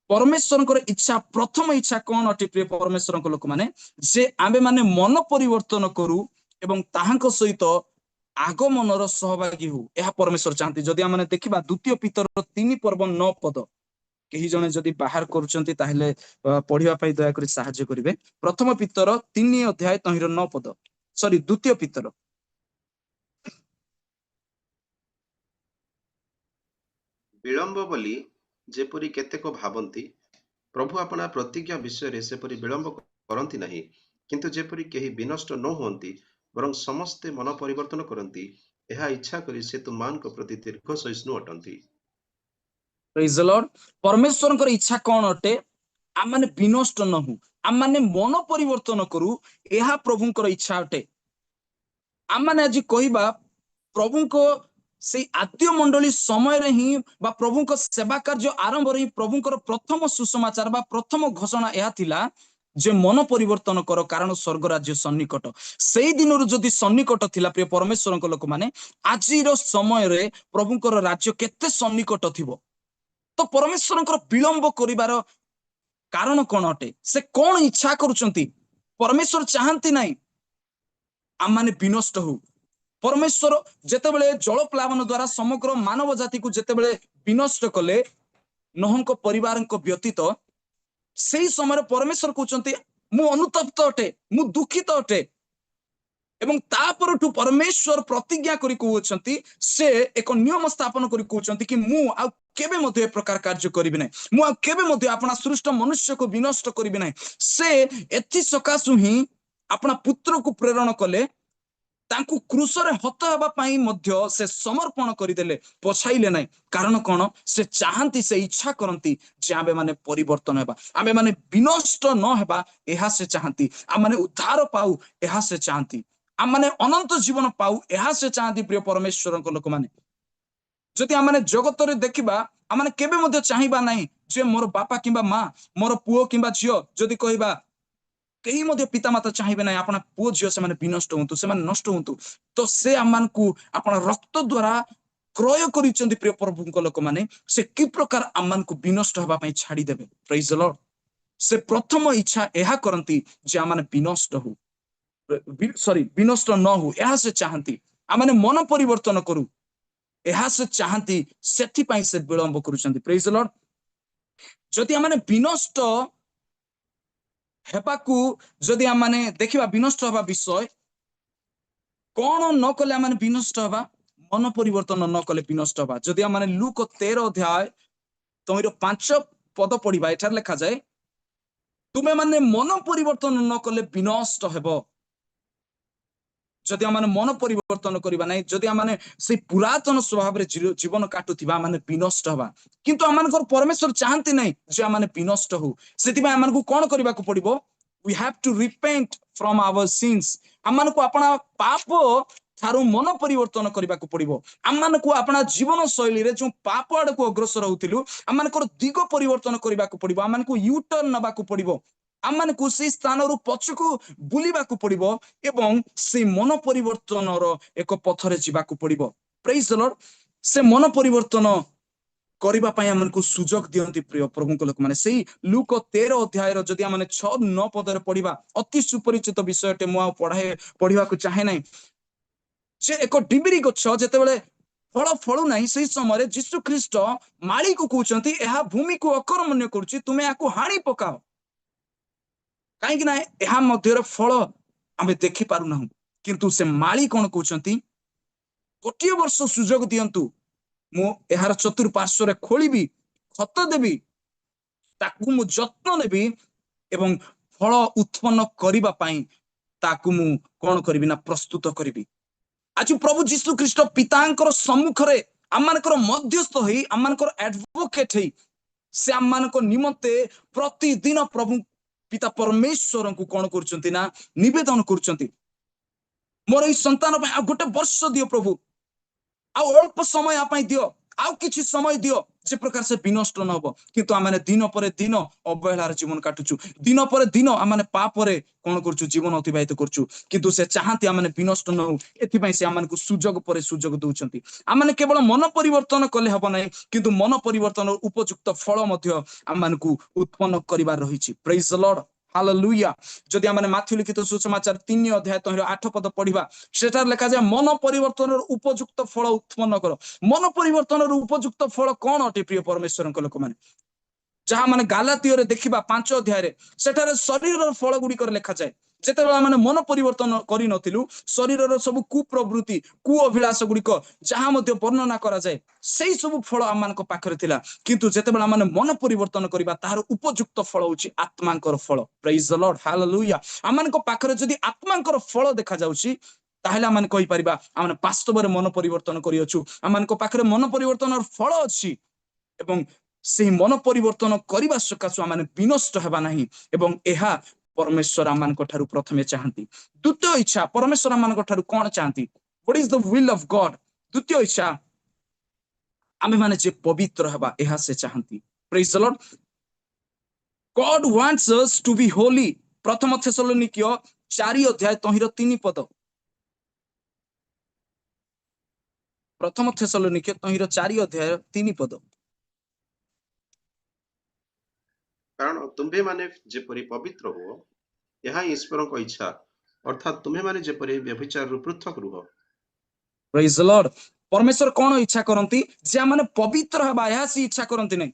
ପରମେଶ୍ୱରଙ୍କର ଇଚ୍ଛା, ପ୍ରଥମ ଇଚ୍ଛା କଣ ଅଟେ, ପ୍ରିୟ ପରମେଶ୍ୱରଙ୍କ ଲୋକମାନେ? ଯେ ଆମେ ମାନେ ମନ ପରିବର୍ତ୍ତନ କରୁ ଏବଂ ତାହାଙ୍କ ସହିତ ଆଗମନର ସହଭାଗୀ ହଉ। ଏହା ପରମେଶ୍ୱର ଚାହାନ୍ତି। ଯଦି ଆମେ ଦେଖିବା ଦ୍ୱିତୀୟ ପିତର 3 ପର୍ବ 9 ପଦ, କେହି ଜଣେ ଯଦି ବାହାର କରୁଛନ୍ତି, ତାହେଲେ ପଢିବା ପାଇଁ ଦୟାକରି ସାହାଯ୍ୟ କରିବେ। ପ୍ରଥମ ପିତର 3 ଅଧ୍ୟାୟ ତହିଁର 9 ପଦ, ସରି, ଦ୍ୱିତୀୟ ପିତର। ବିଳମ୍ବ ବୋଲି ଯେପରି କେତେକ ଭାବନ୍ତି, ପ୍ରଭୁ ଆପଣା ପ୍ରତିଜ୍ଞା ବିଷୟରେ ସେପରି ବିଳମ୍ବ କରନ୍ତି ନାହିଁ, କିନ୍ତୁ ଯେପରି କେହି ବିନଷ୍ଟ ନ ହୁଅନ୍ତି, ବରଂ ସମସ୍ତେ ମନ ପରିବର୍ତ୍ତନ କରନ୍ତି, ଏହା ଇଚ୍ଛା କରି ସେ ତୁମ୍ଭମାନଙ୍କ ପ୍ରତି ଦୀର୍ଘ ସହିଷ୍ଣୁ ଅଟନ୍ତି। Praise the Lord. ପରମେଶ୍ୱରଙ୍କର ଇଚ୍ଛା କଣ ଅଟେ? ଆମମାନେ ବିନଷ୍ଟ ନ ହଉ, ଆମମାନେ ମନ ପରିବର୍ତ୍ତନ କରୁ। ଏହା ପ୍ରଭୁଙ୍କର ଇଚ୍ଛା ଅଟେ। ଆମମାନେ ଆଜି କହିବା, ପ୍ରଭୁଙ୍କ ସେଇ ଆଦ୍ୟ ମଣ୍ଡଳୀ ସମୟରେ ହିଁ ବା ପ୍ରଭୁଙ୍କ ସେବା କାର୍ଯ୍ୟ ଆରମ୍ଭରେ ହିଁ ପ୍ରଭୁଙ୍କର ପ୍ରଥମ ସୁସମାଚାର ବା ପ୍ରଥମ ଘୋଷଣା ଏହା ଥିଲା ଯେ ମନ ପରିବର୍ତ୍ତନ କର, କାରଣ ସ୍ୱର୍ଗ ରାଜ୍ୟ ସନ୍ନିକଟ। ସେଇ ଦିନରୁ ଯଦି ସନ୍ନିକଟ ଥିଲା, ପ୍ରିୟ ପରମେଶ୍ୱରଙ୍କ ଲୋକମାନେ, ଆଜିର ସମୟରେ ପ୍ରଭୁଙ୍କର ରାଜ୍ୟ କେତେ ସନ୍ନିକଟ ଥିବ? ତ ପରମେଶ୍ୱରଙ୍କର ବିଳମ୍ବ କରିବାର କାରଣ କଣ ଅଟେ? ସେ କଣ ଇଚ୍ଛା କରୁଛନ୍ତି? ପରମେଶ୍ୱର ଚାହାନ୍ତି ନାହିଁ ଆମମାନେ ବିନଷ୍ଟ ହଉ। ପରମେଶ୍ୱର ଯେତେବେଳେ ଜଳ ପ୍ଲାବନ ଦ୍ଵାରା ସମଗ୍ର ମାନବ ଜାତିକୁ ଯେତେବେଳେ ବିନଷ୍ଟ କଲେ, ନୋହଙ୍କ ପରିବାରଙ୍କ ବ୍ୟତୀତ, ସେଇ ସମୟରେ ପରମେଶ୍ୱର କହୁଛନ୍ତି, "ମୁଁ ଅନୁତପ୍ତ ଅଟେ, ମୁଁ ଦୁଃଖିତ ଅଟେ।" ଏବଂ ତାପରଠୁ ପରମେଶ୍ୱର ପ୍ରତିଜ୍ଞା କରି କହୁଅଛନ୍ତି, ସେ ଏକ ନିୟମ ସ୍ଥାପନ କରି କହୁଛନ୍ତି କି ମୁଁ ଆଉ କେବେ ମଧ୍ୟ ଏ ପ୍ରକାର କାର୍ଯ୍ୟ କରିବି ନାହିଁ। ମୁଁ ଆଉ କେବେ ମଧ୍ୟ ଆପଣା ସୃଷ୍ଟ ମନୁଷ୍ୟକୁ ବିନଷ୍ଟ କରିବି ନାହିଁ। ସେ ଏଥି ସକାଶୁ ହିଁ ଆପଣା ପୁତ୍ରକୁ ପ୍ରେରଣ କଲେ। ତାଙ୍କୁ କ୍ରୁଶରେ ହତ ହେବା ପାଇଁ ମଧ୍ୟ ସେ ସମର୍ପଣ କରିଦେଲେ, ପଛାଇଲେ ନାହିଁ। କାରଣ କଣ? ସେ ଚାହାନ୍ତି, ସେ ଇଚ୍ଛା କରନ୍ତି ଯେ ଆମେ ମାନେ ପରିବର୍ତ୍ତନ ହେବା, ଆମେ ମାନେ ବିନଷ୍ଟ ନ ହେବା। ଏହା ସେ ଚାହାନ୍ତି। ଆମମାନେ ଉଦ୍ଧାର ପାଉ, ଏହା ସେ ଚାହାନ୍ତି। ଆମମାନେ ଅନନ୍ତ ଜୀବନ ପାଉ, ଏହା ସେ ଚାହାନ୍ତି। ପ୍ରିୟ ପରମେଶ୍ୱରଙ୍କ ଲୋକମାନେ, ଯଦି ଆମମାନେ ଜଗତରେ ଦେଖିବା, ଆମମାନେ କେବେ ମଧ୍ୟ ଚାହିଁବା ନାହିଁ ଯେ ମୋର ବାପା କିମ୍ବା ମା, ମୋର ପୁଅ କିମ୍ବା ଝିଅ ଯଦି କହିବା, କେହି ମଧ୍ୟ ପିତାମାତା ଚାହିଁବେ ନାହିଁ ଆପଣା ପୁଅ ଝିଅ ସେମାନେ ବିନଷ୍ଟ ହୁଅନ୍ତୁ, ସେମାନେ ନଷ୍ଟ ହୁଅନ୍ତୁ। ତ ସେ ଆମମାନଙ୍କୁ ଆପଣା ରକ୍ତ ଦ୍ଵାରା କ୍ରୟ କରିଛନ୍ତି। ପ୍ରିୟ ପ୍ରଭୁଙ୍କ ଲୋକମାନେ, ସେ କି ପ୍ରକାର ଆମମାନଙ୍କୁ ବିନଷ୍ଟ ହେବା ପାଇଁ ଛାଡିଦେବେ? Praise the Lord. ସେ ପ୍ରଥମ ଇଚ୍ଛା ଏହା କରନ୍ତି ଯେ ଆମମାନେ ବିନଷ୍ଟ ହଉ, ସରି, ବିନଷ୍ଟ ନ ହଉ। ଏହା ସେ ଚାହାନ୍ତି। ଆମମାନେ ମନ ପରିବର୍ତ୍ତନ କରୁ, ଏହା ସେ ଚାହାନ୍ତି। ସେଥିପାଇଁ ସେ ବିଳମ୍ବ କରୁଛନ୍ତି। Praise the Lord. ଯଦି ଆମମାନେ ବିନଷ୍ଟ ହେବାକୁ, ଯଦି ଆମମାନେ ଦେଖିବା ବିନଷ୍ଟ ହେବା ବିଷୟ, କଣ ନ କଲେ ଆମମାନେ ବିନଷ୍ଟ ହେବା? ମନ ପରିବର୍ତ୍ତନ ନ କଲେ ବିନଷ୍ଟ ହେବା। ଯଦି ଆମମାନେ ଲୁକ 13 ଅଧ୍ୟାୟ ତହିଁର 5 ପଦ ପଢିବା, ଏଠାରେ ଲେଖାଯାଏ, "ତୁମେ ମାନେ ମନ ପରିବର୍ତ୍ତନ ନ କଲେ ବିନଷ୍ଟ ହେବ।" ଯଦି ଆମମାନେ ମନ ପରିବର୍ତ୍ତନ କରିବା ନାହିଁ, ଯଦି ଆମମାନେ ସେଇ ପୁରାତନ ସ୍ୱଭାବରେ ଜୀବନ କାଟୁଥିବା, ଆମମାନେ ବିନଷ୍ଟ ହେବା। କିନ୍ତୁ ଆମମାନଙ୍କର ପରମେଶ୍ୱର ଚାହାନ୍ତି ନାହିଁ ଯେ ଆମମାନେ ବିନଷ୍ଟ ହଉ। ସେଥିପାଇଁ ଆମମାନଙ୍କୁ କଣ କରିବାକୁ ପଡିବ? We have to repent from our sins. ଆମମାନଙ୍କୁ ଆପଣା ପାପ ଠାରୁ ମନ ପରିବର୍ତ୍ତନ କରିବାକୁ ପଡିବ। ଆମମାନଙ୍କୁ ଆପଣା ଜୀବନ ଶୈଳୀରେ ଯୋଉ ପାପ ଆଡକୁ ଅଗ୍ରସର ହଉଥିଲୁ, ଆମମାନଙ୍କର ଦିଗ ପରିବର୍ତ୍ତନ କରିବାକୁ ପଡିବ। ଆମମାନଙ୍କୁ ୟୁଟର୍ନ ନେବାକୁ ପଡିବ। ଆମମାନଙ୍କୁ ସେଇ ସ୍ଥାନରୁ ପଛକୁ ବୁଲିବାକୁ ପଡିବ ଏବଂ ସେଇ ମନ ପରିବର୍ତ୍ତନର ଏକ ପଥରେ ଯିବାକୁ ପଡିବ। Praise the Lord. ସେ ମନ ପରିବର୍ତ୍ତନ କରିବା ପାଇଁ ଆମମାନଙ୍କୁ ସୁଯୋଗ ଦିଅନ୍ତି। ପ୍ରିୟ ପ୍ରଭୁଙ୍କ ଲୋକମାନେ, ସେଇ ଲୁକ 13 ଅଧ୍ୟାୟର ଯଦି ଆମେ 6-9 ପଦରେ ପଢିବା, ଅତି ସୁପରିଚିତ ବିଷୟଟେ, ମୁଁ ଆଉ ପଢିବାକୁ ଚାହେଁ ନାହିଁ, ଯେ ଏକ ଡିବିରି ଗଛ ଯେତେବେଳେ ଫଳ ଫଳୁ ନାହିଁ, ସେଇ ସମୟରେ ଯୀଶୁ ଖ୍ରୀଷ୍ଟ ମାଳିକୁ କହୁଛନ୍ତି, "ଏହା ଭୂମିକୁ ଅକର୍ମଣ୍ୟ କରୁଛି, ତୁମେ ଏହାକୁ ହାଣି ପକାଅ, କାହିଁକି ନା ଏହା ମଧ୍ୟରେ ଫଳ ଆମେ ଦେଖି ପାରୁନାହୁଁ।" କିନ୍ତୁ ସେ ମାଳି କଣ କହୁଛନ୍ତି? "ଗୋଟିଏ ବର୍ଷ ସୁଯୋଗ ଦିଅନ୍ତୁ, ମୁଁ ଏହାର ଚତୁର୍ପାର୍ଶ୍ୱରେ ଖୋଳିବି, ଖତ ଦେବି, ତାକୁ ମୁଁ ଯତ୍ନ ନେବି ଏବଂ ଫଳ ଉତ୍ପନ୍ନ କରିବା ପାଇଁ ତାକୁ ମୁଁ କଣ କରିବି ନା ପ୍ରସ୍ତୁତ କରିବି।" ଆଜି ପ୍ରଭୁ ଯୀଶୁ ଖ୍ରୀଷ୍ଟ ପିତାଙ୍କର ସମ୍ମୁଖରେ ଆମମାନଙ୍କର ମଧ୍ୟସ୍ଥ ହେଇ, ଆମମାନଙ୍କର ଆଡଭୋକେଟ ହେଇ, ସେ ଆମମାନଙ୍କ ନିମନ୍ତେ ପ୍ରତିଦିନ ପ୍ରଭୁ ପିତା ପରମେଶ୍ୱରଙ୍କୁ କଣ କରୁଛନ୍ତି ନା ନିବେଦନ କରୁଛନ୍ତି, "ମୋର ଏଇ ସନ୍ତାନ ପାଇଁ ଆଉ ଗୋଟେ ବର୍ଷ ଦିଅ ପ୍ରଭୁ, ଆଉ ଅଳ୍ପ ସମୟ ୟା ପାଇଁ ଦିଅ, ଆଉ କିଛି ସମୟ ଦିଅ।" ଯେ ପ୍ରକାର ସେ ବିନଷ୍ଟ ନ ହବ। କିନ୍ତୁ ଆମେ ଦିନ ପରେ ଦିନ ଅବହେଳାର ଜୀବନ କାଟୁଛୁ, ଦିନ ପରେ ଦିନ ଆମେ ପାପରେ କଣ କରୁଛୁ, ଜୀବନ ଅତିବାହିତ କରୁଛୁ। କିନ୍ତୁ ସେ ଚାହାନ୍ତି ଆମେ ବିନଷ୍ଟ ନ ହଉ, ଏଥିପାଇଁ ସେ ଆମମାନଙ୍କୁ ସୁଯୋଗ ପରେ ସୁଯୋଗ ଦଉଛନ୍ତି। ଆମମାନେ କେବଳ ମନ ପରିବର୍ତ୍ତନ କଲେ ହବ ନାହିଁ, କିନ୍ତୁ ମନ ପରିବର୍ତ୍ତନ ଉପଯୁକ୍ତ ଫଳ ମଧ୍ୟ ଆମମାନଙ୍କୁ ଉତ୍ପନ୍ନ କରିବାର ରହିଛି। Praise Lord, hallelujah. ଯଦି ଆମେ ମାଥ୍ୟୁ ଲିଖିତ ସୁସମାଚାର 3 ଅଧ୍ୟାୟ ତହିଁର 8 ପଦ ପଢିବା, ସେଠାରେ ଲେଖାଯାଏ ମନ ପରିବର୍ତ୍ତନର ଉପଯୁକ୍ତ ଫଳ ଉତ୍ପନ୍ନ କର। ମନ ପରିବର୍ତ୍ତନର ଉପଯୁକ୍ତ ଫଳ କଣ ଅଟେ ପ୍ରିୟ ପରମେଶ୍ୱରଙ୍କ ଲୋକମାନେ? ଯାହା ମାନେ ଗାଲାତୀୟରେ ଦେଖିବା 5 ଅଧ୍ୟାୟରେ, ସେଠାରେ ଶରୀରର ଫଳ ଗୁଡିକରେ ଲେଖାଯାଏ। ଯେତେବେଳେ ଆମେ ମନ ପରିବର୍ତ୍ତନ କରିନଥିଲୁ, ଶରୀରର ସବୁ କୁପ୍ରବୃତ୍ତି, କୁ ଅଭିଳାଷ ଗୁଡିକ ଯାହା ମଧ୍ୟ ବର୍ଣ୍ଣନା କରାଯାଏ, ସେଇ ସବୁ ଫଳ ଆମମାନଙ୍କ ପାଖରେ ଥିଲା। କିନ୍ତୁ ଯେତେବେଳେ ଆମେ ମନ ପରିବର୍ତ୍ତନ କରିବା, ତାହାର ଉପଯୁକ୍ତ ଫଳ ହଉଛି ଆତ୍ମାଙ୍କର ଫଳ। ପ୍ରେଜ ଦ ଲର୍ଡ, ହାଲେଲୁୟା। ଆମମାନଙ୍କ ପାଖରେ ଯଦି ଆତ୍ମାଙ୍କର ଫଳ ଦେଖାଯାଉଛି, ତାହେଲେ ଆମେ କହିପାରିବା ଆମେ ବାସ୍ତବରେ ମନ ପରିବର୍ତ୍ତନ କରିଅଛୁ। ଆମମାନଙ୍କ ପାଖରେ ମନ ପରିବର୍ତ୍ତନର ଫଳ ଅଛି ଏବଂ ସେଇ ମନ ପରିବର୍ତ୍ତନ କରିବା ସକାଶୁ ଆମେ ବିନଷ୍ଟ ହେବା ନାହିଁ, ଏବଂ ଏହା ପରମେଶ୍ୱର ଆମମାନଙ୍କ ଠାରୁ ପ୍ରଥମେ ଚାହାନ୍ତି। ଦ୍ୱିତୀୟ ଇଚ୍ଛା ପରମେଶ୍ୱର ଆମମାନଙ୍କ ଠାରୁ କଣ ଚାହାନ୍ତି? What is the will of God? ଦ୍ୱିତୀୟ ଇଚ୍ଛା ଆମେମାନେ ଯେ ପବିତ୍ର ହେବା, ଏହା ସେ ଚାହାନ୍ତି। Praise the Lord. God wants us to be holy. ପ୍ରଥମ ଥେସଲନିକୀୟ 4 ଅଧ୍ୟାୟ ତହିଁର 3 ପଦ। ପ୍ରଥମ ଥେସଲନିକୀୟ ତହିଁର 4 ଅଧ୍ୟାୟ 3 ପଦ। କାରଣ ତୁମ୍ଭେମାନେ ଯେପରି ପବିତ୍ର ହୁଅ, ଏହା ହିଁ ଈଶ୍ୱରଙ୍କ ଇଚ୍ଛା, ଅର୍ଥାତ୍ ତୁମ୍ଭେମାନେ ଯେପରି ବ୍ୟଭିଚାରରୁ ପୃଥକ ରୁହ। Praise the Lord. ପରମେଶ୍ୱର କଣ ଇଚ୍ଛା କରନ୍ତି? ଯେ ଆମେମାନେ ପବିତ୍ର ହେବା, ଏହା ସେ ଇଚ୍ଛା କରନ୍ତି ନାହିଁ।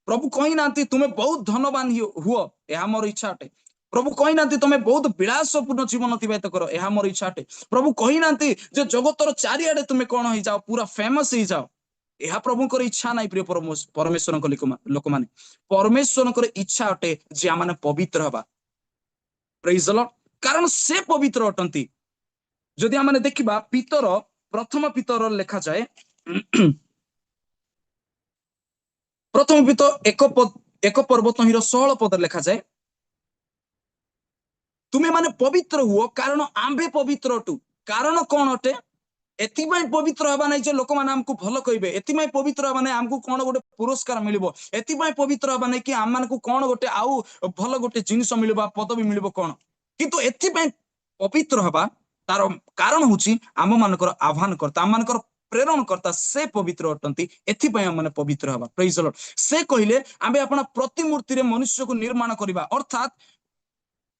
ପ୍ରଭୁ କହିନାହାନ୍ତି ତୁମେ ବହୁତ ଧନବାନ ହୁଅ, ଏହା ମୋର ଇଚ୍ଛା ଅଟେ। ପ୍ରଭୁ କହିନାହାନ୍ତି ତୁମେ ବହୁତ ବିଳାସପୂର୍ଣ୍ଣ ଜୀବନ ଅତିବାହିତ କର, ଏହା ମୋର ଇଚ୍ଛା ଅଟେ। ପ୍ରଭୁ କହିନାହାନ୍ତି ଯେ ଜଗତର ଚାରିଆଡେ ତୁମେ କଣ ହେଇଯାଅ, ପୁରା ଫେମସ ହେଇଯାଅ, ଏହା ପ୍ରଭୁଙ୍କର ଇଚ୍ଛା ନାହିଁ। ପ୍ରିୟ ପରମେଶ୍ୱରଙ୍କ ଲୋକମାନେ, ପରମେଶ୍ୱରଙ୍କର ଇଚ୍ଛା ଅଟେ ଯେ ଆମେମାନେ ପବିତ୍ର ହେବା। ପ୍ରେଜ ଦ ଲର୍ଡ। କାରଣ ସେ ପବିତ୍ର ଅଟନ୍ତି। ଯଦି ଆମେମାନେ ଦେଖିବା ପିତର, ପ୍ରଥମ ପିତର ଲେଖାଯାଏ, ପ୍ରଥମ ପିତର ଏକ ପର୍ବ ତହିଁର 16 ପଦରେ ଲେଖାଯାଏ, ତୁମେ ମାନେ ପବିତ୍ର ହୁଅ କାରଣ ଆମ୍ଭେ ପବିତ୍ର ଅଟୁ। କାରଣ କଣ ଅଟେ? ଏଥିପାଇଁ ପବିତ୍ର ହେବା ନାହିଁ ଯେ ଲୋକମାନେ ଆମକୁ ଭଲ କହିବେ, ଏଥିପାଇଁ ପବିତ୍ର ହେବା ନାହିଁ ଆମକୁ କଣ ଗୋଟେ ପୁରସ୍କାର ମିଳିବ, ଏଥିପାଇଁ ପବିତ୍ର ହେବା ନାହିଁ କି ଆମମାନଙ୍କୁ କଣ ଗୋଟେ ଆଉ ଭଲ ଗୋଟେ ଜିନିଷ ମିଳିବ, ପଦବୀ ମିଳିବ କଣ, କିନ୍ତୁ ଏଥିପାଇଁ ପବିତ୍ର ହେବା ତାର କାରଣ ହଉଛି ଆମ ମାନଙ୍କର ଆହ୍ୱାନକର୍ତ୍ତା, ଆମ ମାନଙ୍କର ପ୍ରେରଣକର୍ତ୍ତା ସେ ପବିତ୍ର ଅଟନ୍ତି, ଏଥିପାଇଁ ଆମମାନେ ପବିତ୍ର ହେବା। ପ୍ରେଜ ଦ ଲର୍ଡ। ସେ କହିଲେ ଆମେ ଆପଣା ପ୍ରତିମୂର୍ତ୍ତିରେ ମନୁଷ୍ୟକୁ ନିର୍ମାଣ କରିବା, ଅର୍ଥାତ୍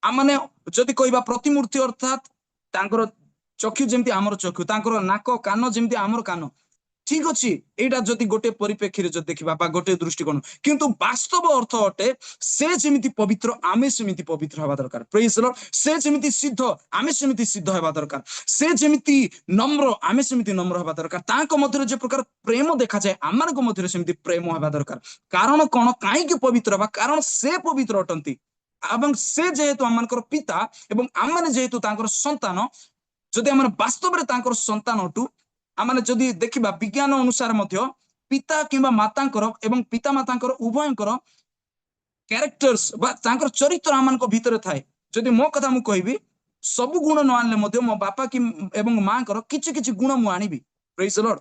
ଆମମାନେ ଯଦି କହିବା ପ୍ରତିମୂର୍ତ୍ତି ଅର୍ଥାତ୍ ତାଙ୍କର ଚକ୍ଷୁ ଯେମିତି ଆମର ଚକ୍ଷୁ, ତାଙ୍କର ନାକ କାନ ଯେମିତି ଆମର କାନ, ଠିକ ଅଛି। ଏଇଟା ଯଦି ଗୋଟେ ପରିପ୍ରେକ୍ଷୀରେ ଯଦି ଦେଖିବା ବା ଗୋଟେ ଦୃଷ୍ଟିକୋଣ, କିନ୍ତୁ ବାସ୍ତବ ଅର୍ଥ ଅଟେ ସେ ଯେମିତି ପବିତ୍ର ଆମେ ସେମିତି ପବିତ୍ର ହେବା ଦରକାର। ପ୍ରେଜ ଦ ଲର୍ଡ। ସେ ଯେମିତି ସିଦ୍ଧ ଆମେ ସେମିତି ସିଦ୍ଧ ହେବା ଦରକାର, ସେ ଯେମିତି ନମ୍ର ଆମେ ସେମିତି ନମ୍ର ହେବା ଦରକାର, ତାଙ୍କ ମଧ୍ୟରେ ଯେ ପ୍ରକାର ପ୍ରେମ ଦେଖାଯାଏ ଆମମାନଙ୍କ ମଧ୍ୟରେ ସେମିତି ପ୍ରେମ ହେବା ଦରକାର। କାରଣ କଣ? କାହିଁକି ପବିତ୍ର ହେବା? କାରଣ ସେ ପବିତ୍ର ଅଟନ୍ତି ଏବଂ ସେ ଯେହେତୁ ଆମମାନଙ୍କର ପିତା ଏବଂ ଆମମାନେ ଯେହେତୁ ତାଙ୍କର ସନ୍ତାନ, ଯଦି ଆମେ ବାସ୍ତବରେ ତାଙ୍କର ସନ୍ତାନ ଅଟୁ, ଆମମାନେ ଯଦି ଦେଖିବା ବିଜ୍ଞାନ ଅନୁସାରେ ମଧ୍ୟ ପିତା କିମ୍ବା ମାତାଙ୍କର ଏବଂ ପିତା ମାତାଙ୍କର ଉଭୟଙ୍କର କ୍ୟାରେକ୍ଟର୍ସ ବା ତାଙ୍କର ଚରିତ୍ର ଆମମାନଙ୍କ ଭିତରେ ଥାଏ। ଯଦି ମୋ କଥା ମୁଁ କହିବି, ସବୁ ଗୁଣ ନ ଆଣିଲେ ମଧ୍ୟ ମୋ ବାପା କି ଏବଂ ମାଙ୍କର କିଛି କିଛି ଗୁଣ ମୁଁ ଆଣିବି। ପ୍ରେଜ ଦ ଲର୍ଡ।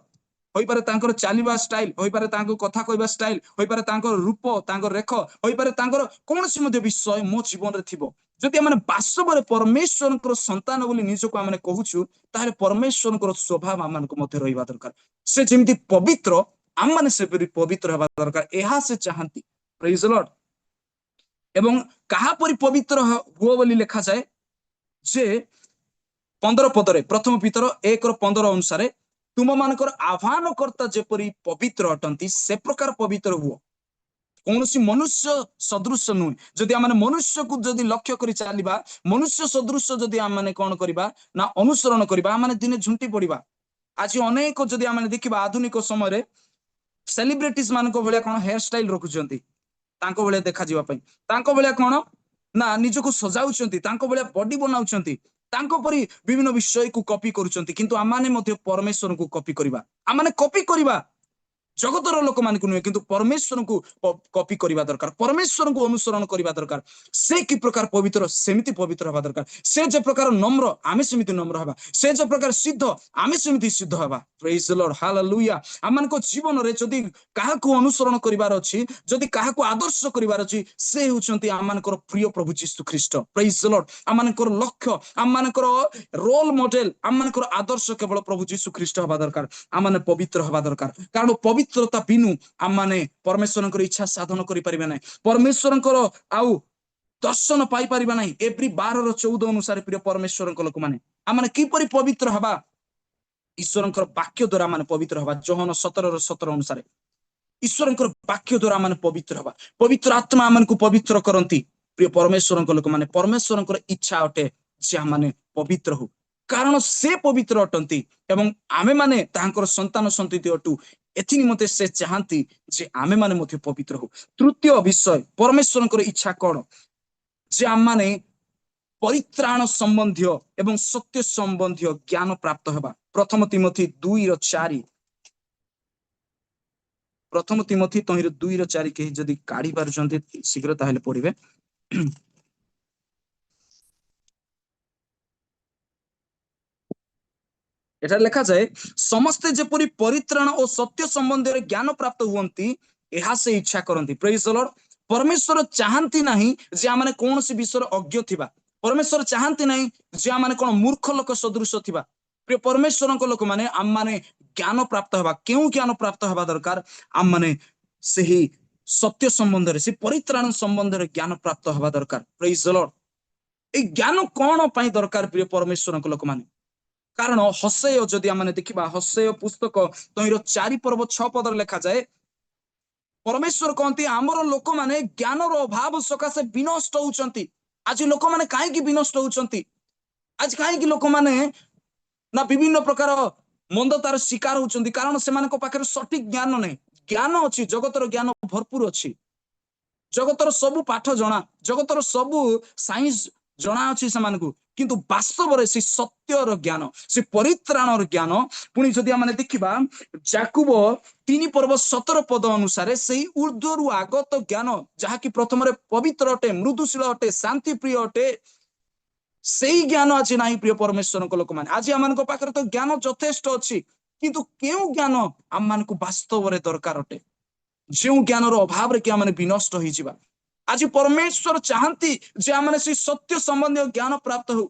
ହୋଇପାରେ ତାଙ୍କର ଚାଲିବା ଷ୍ଟାଇଲ, ହୋଇପାରେ ତାଙ୍କ କଥା କହିବା ଷ୍ଟାଇଲ, ହୋଇପାରେ ତାଙ୍କର ରୂପ, ତାଙ୍କର ରେଖ, ହୋଇପାରେ ତାଙ୍କର କୌଣସି ମଧ୍ୟ ବିଷୟ ମୋ ଜୀବନରେ ଥିବ। ଯଦି ଆମେ ବାସ୍ତବରେ ପରମେଶ୍ୱରଙ୍କର ସନ୍ତାନ ବୋଲି ନିଜକୁ ଆମେ କହୁଛୁ, ତାହେଲେ ପରମେଶ୍ୱରଙ୍କର ସ୍ୱଭାବ ଆମମାନଙ୍କୁ ମଧ୍ୟ ରହିବା ଦରକାର। ସେ ଯେମିତି ପବିତ୍ର ଆମମାନେ ସେପରି ପବିତ୍ର ହେବା ଦରକାର, ଏହା ସେ ଚାହାନ୍ତି। ପ୍ରେଜ ଦ ଲର୍ଡ। ଏବଂ କାହା ପରି ପବିତ୍ର ହୁଅ ବୋଲି ଲେଖାଯାଏ ଯେ 15 ପଦରେ, ପ୍ରଥମ ପିତର 1:15 ଅନୁସାରେ, ତୁମମାନଙ୍କର ଆହ୍ୱାନକର୍ତ୍ତା ଯେପରି ପବିତ୍ର ଅଟନ୍ତି ସେ ପ୍ରକାର ପବିତ୍ର ହୁଅ। କୌଣସି ମନୁଷ୍ୟ ସଦୃଶ ନୁହେଁ। ଯଦି ଆମେ ମନୁଷ୍ୟକୁ ଯଦି ଲକ୍ଷ୍ୟ କରି ଚାଲିବା, ମନୁଷ୍ୟ ସଦୃଶ ଯଦି ଆମେ କଣ କରିବା ନା ଅନୁସରଣ କରିବା, ଆମେ ଦିନେ ଝୁଣ୍ଟି ପଡିବା। ଆଜି ଅନେକ ଯଦି ଆମେ ଦେଖିବା ଆଧୁନିକ ସମୟରେ ସେଲିବ୍ରିଟିଜ ମାନଙ୍କ ଭଳିଆ କଣ ହେୟାର ଷ୍ଟାଇଲ ରଖୁଛନ୍ତି, ତାଙ୍କ ଭଳିଆ ଦେଖାଯିବା ପାଇଁ, ତାଙ୍କ ଭଳିଆ କଣ ନା ନିଜକୁ ସଜାଉଛନ୍ତି, ତାଙ୍କ ଭଳିଆ ବଡି ବନାଉଛନ୍ତି, ତାଙ୍କ ପରି ବିଭିନ୍ନ ବିଷୟକୁ କପି କରୁଛନ୍ତି। କିନ୍ତୁ ଆମମାନେ ମଧ୍ୟ ପରମେଶ୍ୱରଙ୍କୁ କପି କରିବା। ଆମମାନେ କପି କରିବା ଜଗତର ଲୋକମାନଙ୍କୁ ନୁହେଁ, କିନ୍ତୁ ପରମେଶ୍ୱରଙ୍କୁ କପି କରିବା ଦରକାର, ପରମେଶ୍ୱରଙ୍କୁ ଅନୁସରଣ କରିବା ଦରକାର। ସେ କି ପ୍ରକାର ପବିତ୍ର, ସେମିତି ପବିତ୍ର ହେବା ଦରକାର। ସେ ଯେ ପ୍ରକାର ନମ୍ର, ଆମେ ସେମିତି ନମ୍ର ହେବା। ସେ ଯେ ପ୍ରକାର ସିଦ୍ଧ, ଆମେ ସେମିତି ସିଦ୍ଧ ହେବା। Praise Lord, hallelujah. ଆମମାନଙ୍କ ଜୀବନରେ ଯଦି କାହାକୁ ଅନୁସରଣ କରିବାର ଅଛି, ଯଦି କାହାକୁ ଆଦର୍ଶ କରିବାର ଅଛି, ସେ ହେଉଛନ୍ତି ଆମମାନଙ୍କର ପ୍ରିୟ ପ୍ରଭୁ ଯୀଶୁ ଖ୍ରୀଷ୍ଟ। Praise Lord. ଆମମାନଙ୍କର ଲକ୍ଷ୍ୟ, ଆମମାନଙ୍କର ରୋଲ ମଡେଲ, ଆମମାନଙ୍କର ଆଦର୍ଶ କେବଳ ପ୍ରଭୁ ଯୀଶୁ ଖ୍ରୀଷ୍ଟ ହେବା ଦରକାର। ଆମମାନେ ପବିତ୍ର ହେବା ଦରକାର, କାରଣ ପବିତ୍ରତା ବିନୁ ଆମମାନେ ପରମେଶ୍ୱରଙ୍କର ଇଚ୍ଛା ସାଧନ କରିପାରିବେ ନାହିଁ, ପରମେଶ୍ୱରଙ୍କର ଆଉ ଦର୍ଶନ ପାଇପାରିବା ନାହିଁ। ଏବ୍ରୀ 12:14 ଅନୁସାରେ, ପ୍ରିୟ ପରମେଶ୍ୱରଙ୍କ ଲୋକମାନେ, ଆମମାନେ କିପରି ପବିତ୍ର ହେବା? ଈଶ୍ୱରଙ୍କର ବାକ୍ୟ ଦ୍ୱାରା ମାନେ ପବିତ୍ର ହେବା। ଯୋହନ 17:17 ଅନୁସାରେ ଈଶ୍ୱରଙ୍କର ବାକ୍ୟ ଦ୍ୱାରା ମାନେ ପବିତ୍ର ହେବା। ପବିତ୍ର ଆତ୍ମା ଆମମାନଙ୍କୁ ପବିତ୍ର କରନ୍ତି। ପ୍ରିୟ ପରମେଶ୍ୱରଙ୍କ ଲୋକମାନେ, ପରମେଶ୍ୱରଙ୍କର ଇଚ୍ଛା ଅଟେ ଯେ ଆମମାନେ ପବିତ୍ର ହଉ, କାରଣ ସେ ପବିତ୍ର ଅଟନ୍ତି ଏବଂ ଆମେମାନେ ତାହାଙ୍କର ସନ୍ତାନ ସନ୍ତତି ଅଟୁ। ଏଥି ନିମନ୍ତେ ସେ ଚାହାନ୍ତି ଯେ ଆମେମାନେ ମଧ୍ୟ ପବିତ୍ର ହଉ। ତୃତୀୟ ବିଷୟ, ପରମେଶ୍ୱରଙ୍କର ଇଚ୍ଛା କଣ? ଯେ ଆମମାନେ ପରିତ୍ରାଣ ସମ୍ବନ୍ଧୀୟ ଏବଂ ସତ୍ୟ ସମ୍ବନ୍ଧୀୟ ଜ୍ଞାନ ପ୍ରାପ୍ତ ହେବା। ପ୍ରଥମ ତିମୋଥି 2:4, ପ୍ରଥମ ତିମୋଥି ତହିଁର 2:4, କେହି ଯଦି କାଢି ପାରୁଛନ୍ତି ଶୀଘ୍ର ତାହେଲେ ପଢିବେ। ଏଠାରେ ଲେଖାଯାଏ, ସମସ୍ତେ ଯେପରି ପରିତ୍ରାଣ ଓ ସତ୍ୟ ସମ୍ବନ୍ଧରେ ଜ୍ଞାନ ପ୍ରାପ୍ତ ହୁଅନ୍ତି, ଏହା ସେ ଇଚ୍ଛା କରନ୍ତି। Praise Lord. ପରମେଶ୍ୱର ଚାହାନ୍ତି ନାହିଁ ଯେ ଆମମାନେ କୌଣସି ବିଷୟରେ ଅଜ୍ଞ ଥିବା। ପରମେଶ୍ୱର ଚାହାନ୍ତି ନାହିଁ ଯେ ଆମମାନେ କଣ ମୂର୍ଖ ଲୋକ ସଦୃଶ ଥିବା। ପ୍ରିୟ ପରମେଶ୍ୱରଙ୍କ ଲୋକମାନେ, ଆମମାନେ ଜ୍ଞାନ ପ୍ରାପ୍ତ ହେବା। କେଉଁ ଜ୍ଞାନ ପ୍ରାପ୍ତ ହେବା ଦରକାର? ଆମମାନେ ସେହି ସତ୍ୟ ସମ୍ବନ୍ଧରେ, ସେ ପରିତ୍ରାଣ ସମ୍ବନ୍ଧରେ ଜ୍ଞାନ ପ୍ରାପ୍ତ ହେବା ଦରକାର। Praise Lord. ଏଇ ଜ୍ଞାନ କଣ ପାଇଁ ଦରକାର, ପ୍ରିୟ ପରମେଶ୍ୱରଙ୍କ ଲୋକମାନେ? କାରଣ ହସେୟ ଯଦି ଆମେ ଦେଖିବା, ହସେୟ ପୁସ୍ତକ ତହିଁର 4 ପର୍ବ 6 ପଦରେ ଲେଖାଯାଏ, ପରମେଶ୍ୱର କହନ୍ତି, ଆମର ଲୋକମାନେ ଜ୍ଞାନର ଅଭାବ ସକାଶେ ବିନଷ୍ଟ ହଉଛନ୍ତି। ଆଜି ଲୋକମାନେ କାହିଁକି ବିନଷ୍ଟ ହଉଛନ୍ତି? ଆଜି କାହିଁକି ଲୋକମାନେ ନା ବିଭିନ୍ନ ପ୍ରକାର ମନ୍ଦତାର ଶିକାର ହଉଛନ୍ତି? କାରଣ ସେମାନଙ୍କ ପାଖରେ ସଠିକ ଜ୍ଞାନ ନାହିଁ। ଜ୍ଞାନ ଅଛି, ଜଗତର ଜ୍ଞାନ ଭରପୁର ଅଛି, ଜଗତର ସବୁ ପାଠ ଜଣା, ଜଗତର ସବୁ ସାଇନ୍ସ ଜଣା ଅଛି ସେମାନଙ୍କୁ, କିନ୍ତୁ ବାସ୍ତବରେ ସେ ସତ୍ୟର ଜ୍ଞାନ, ସେ ପରିତ୍ରାଣର ଜ୍ଞାନ। ପୁଣି ଯଦି ଆମେ ଦେଖିବା, ଯାକୁବ 3 ପର୍ବ 17 ପଦ ଅନୁସାରେ ସେଇ ଉର୍ଦ୍ଧ୍ୱରୁ ଆଗତ ଜ୍ଞାନ, ଯାହାକି ପ୍ରଥମରେ ପବିତ୍ର ଅଟେ, ମୃଦୁଶୀଳ ଅଟେ, ଶାନ୍ତିପ୍ରିୟ ଅଟେ, ସେଇ ଜ୍ଞାନ ଆଜି ନାହିଁ। ପ୍ରିୟ ପରମେଶ୍ୱରଙ୍କ ଲୋକମାନେ, ଆଜି ଆମମାନଙ୍କ ପାଖରେ ତ ଜ୍ଞାନ ଯଥେଷ୍ଟ ଅଛି, କିନ୍ତୁ କେଉଁ ଜ୍ଞାନ ଆମମାନଙ୍କୁ ବାସ୍ତବରେ ଦରକାର ଅଟେ, ଯେଉଁ ଜ୍ଞାନର ଅଭାବରେ କି ଆମେ ବିନଷ୍ଟ ହେଇଯିବା? ଆଜି ପରମେଶ୍ୱର ଚାହାନ୍ତି ଯେ ଆମେ ସେଇ ସତ୍ୟ ସମ୍ବନ୍ଧୀୟ ଜ୍ଞାନ ପ୍ରାପ୍ତ ହଉ।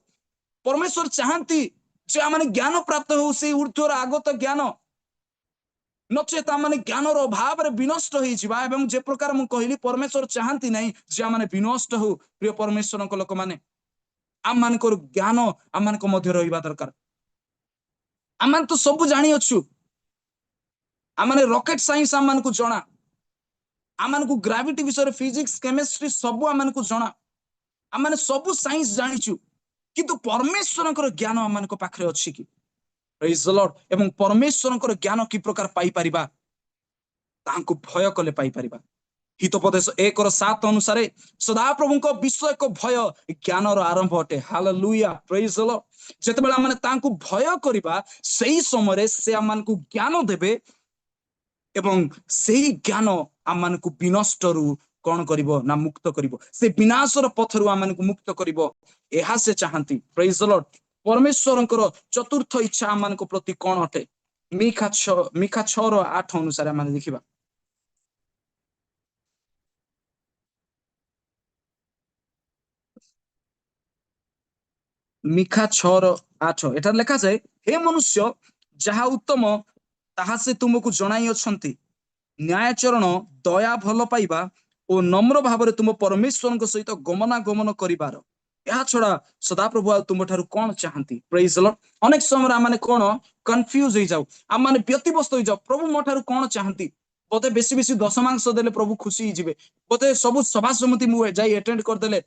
ପରମେଶ୍ୱର ଚାହାନ୍ତି ଯେ ଆମେ ଜ୍ଞାନ ପ୍ରାପ୍ତ ହଉ, ସେଇ ଉର୍ଦ୍ଧ୍ୱର ଆଗତ ଜ୍ଞାନ। ନଚେତ ଆମେ ଜ୍ଞାନର ଅଭାବରେ ବିନଷ୍ଟ ହେଇଯିବା। ଏବଂ ଯେ ପ୍ରକାର ମୁଁ କହିଲି, ପରମେଶ୍ୱର ଚାହାନ୍ତି ନାହିଁ ଯେ ଆମେ ବିନଷ୍ଟ ହଉ। ପ୍ରିୟ ପରମେଶ୍ୱରଙ୍କ ଲୋକମାନେ, ଆମମାନଙ୍କର ଜ୍ଞାନ ଆମମାନଙ୍କ ମଧ୍ୟ ରହିବା ଦରକାର। ଆମମାନେ ତ ସବୁ ଜାଣିଅଛୁ, ଆମମାନେ ରକେଟ ସାଇନ୍ସ ଆମମାନଙ୍କୁ ଜଣା, ଆମମାନଙ୍କୁ ଗ୍ରାଭିଟି ବିଷୟରେ, ଫିଜିକ୍ସ, କେମିଷ୍ଟ୍ରି ସବୁ ଆମମାନଙ୍କୁ ଜଣା, ଆମମାନେ ସବୁ ସାଇନ୍ସ ଜାଣିଛୁ, କିନ୍ତୁ ପରମେଶ୍ୱରଙ୍କର ଜ୍ଞାନ ଆମମାନଙ୍କ ପାଖରେ ଅଛି କି? Praise the Lord. ଏବଂ ପରମେଶ୍ୱରଙ୍କର ଜ୍ଞାନ କି ପ୍ରକାର ପାଇପାରିବା? ତାହାଙ୍କୁ ଭୟ କଲେ ପାଇପାରିବା। ହିତୋପଦେଶ 1:7 ଅନୁସାରେ ସଦାପ୍ରଭୁଙ୍କ ବିଷୟକ ଭୟ ଜ୍ଞାନର ଆରମ୍ଭ ଅଟେ। ହାଲେଲୁୟା, ପ୍ରେଜ ଦ ଲର୍ଡ। ଯେତେବେଳେ ଆମେ ତାଙ୍କୁ ଭୟ କରିବା, ସେଇ ସମୟରେ ସେ ଆମମାନଙ୍କୁ ଜ୍ଞାନ ଦେବେ ଏବଂ ସେଇ ଜ୍ଞାନ ଆମମାନଙ୍କୁ ବିନଷ୍ଟରୁ କଣ କରିବ ନା ମୁକ୍ତ କରିବ। ସେ ବିନାଶର ପଥରୁ ଆମମାନଙ୍କୁ ମୁକ୍ତ କରିବ, ଏହା ସେ ଚାହାନ୍ତି। ପ୍ରେଜ ଦ ଲର୍ଡ। ପରମେଶ୍ୱରଙ୍କର ଚତୁର୍ଥ ଇଚ୍ଛା ଆମମାନଙ୍କ ପ୍ରତି କଣ ଅଟେ? ମୀଖା 6:8 ଅନୁସାରେ ଆମେ ଦେଖିବା। ମୀଖା 6:8, ଏଠାରେ ଲେଖାଯାଏ, ହେ ମନୁଷ୍ୟ, ଯାହା ଉତ୍ତମ ତାହା ସେ ତୁମକୁ ଜଣାଇ ଅଛନ୍ତି। ନ୍ୟାୟାଚରଣ, ଦୟା ଭଲ ପାଇବା ଓ ନମ୍ର ଭାବରେ ତୁମ ପରମେଶ୍ୱରଙ୍କ ସହିତ ଗମନାଗମନ କରିବାର, ଏହା ଛଡା ସଦାପ୍ରଭୁ ଆଉ ତୁମ ଠାରୁ କଣ ଚାହାନ୍ତି? Praise Lord. ଅନେକ ସମୟରେ ଆମମାନେ କଣ କନଫ୍ୟୁଜ ହେଇଯାଉ, ଆମମାନେ ବ୍ୟତିବ୍ୟସ୍ତ ହେଇଯାଉ। ପ୍ରଭୁ ମୋ ଠାରୁ କଣ ଚାହାନ୍ତି? ବୋଧେ ବେଶୀ ବେଶୀ ଦଶମାଂଶ ଦେଲେ ପ୍ରଭୁ ଖୁସି ହେଇଯିବେ, ବୋଧେ ସବୁ ସଭା ସମିତି ମୁଁ ଯାଇ ଆଟେଣ୍ଡ କରିଦେଲେ,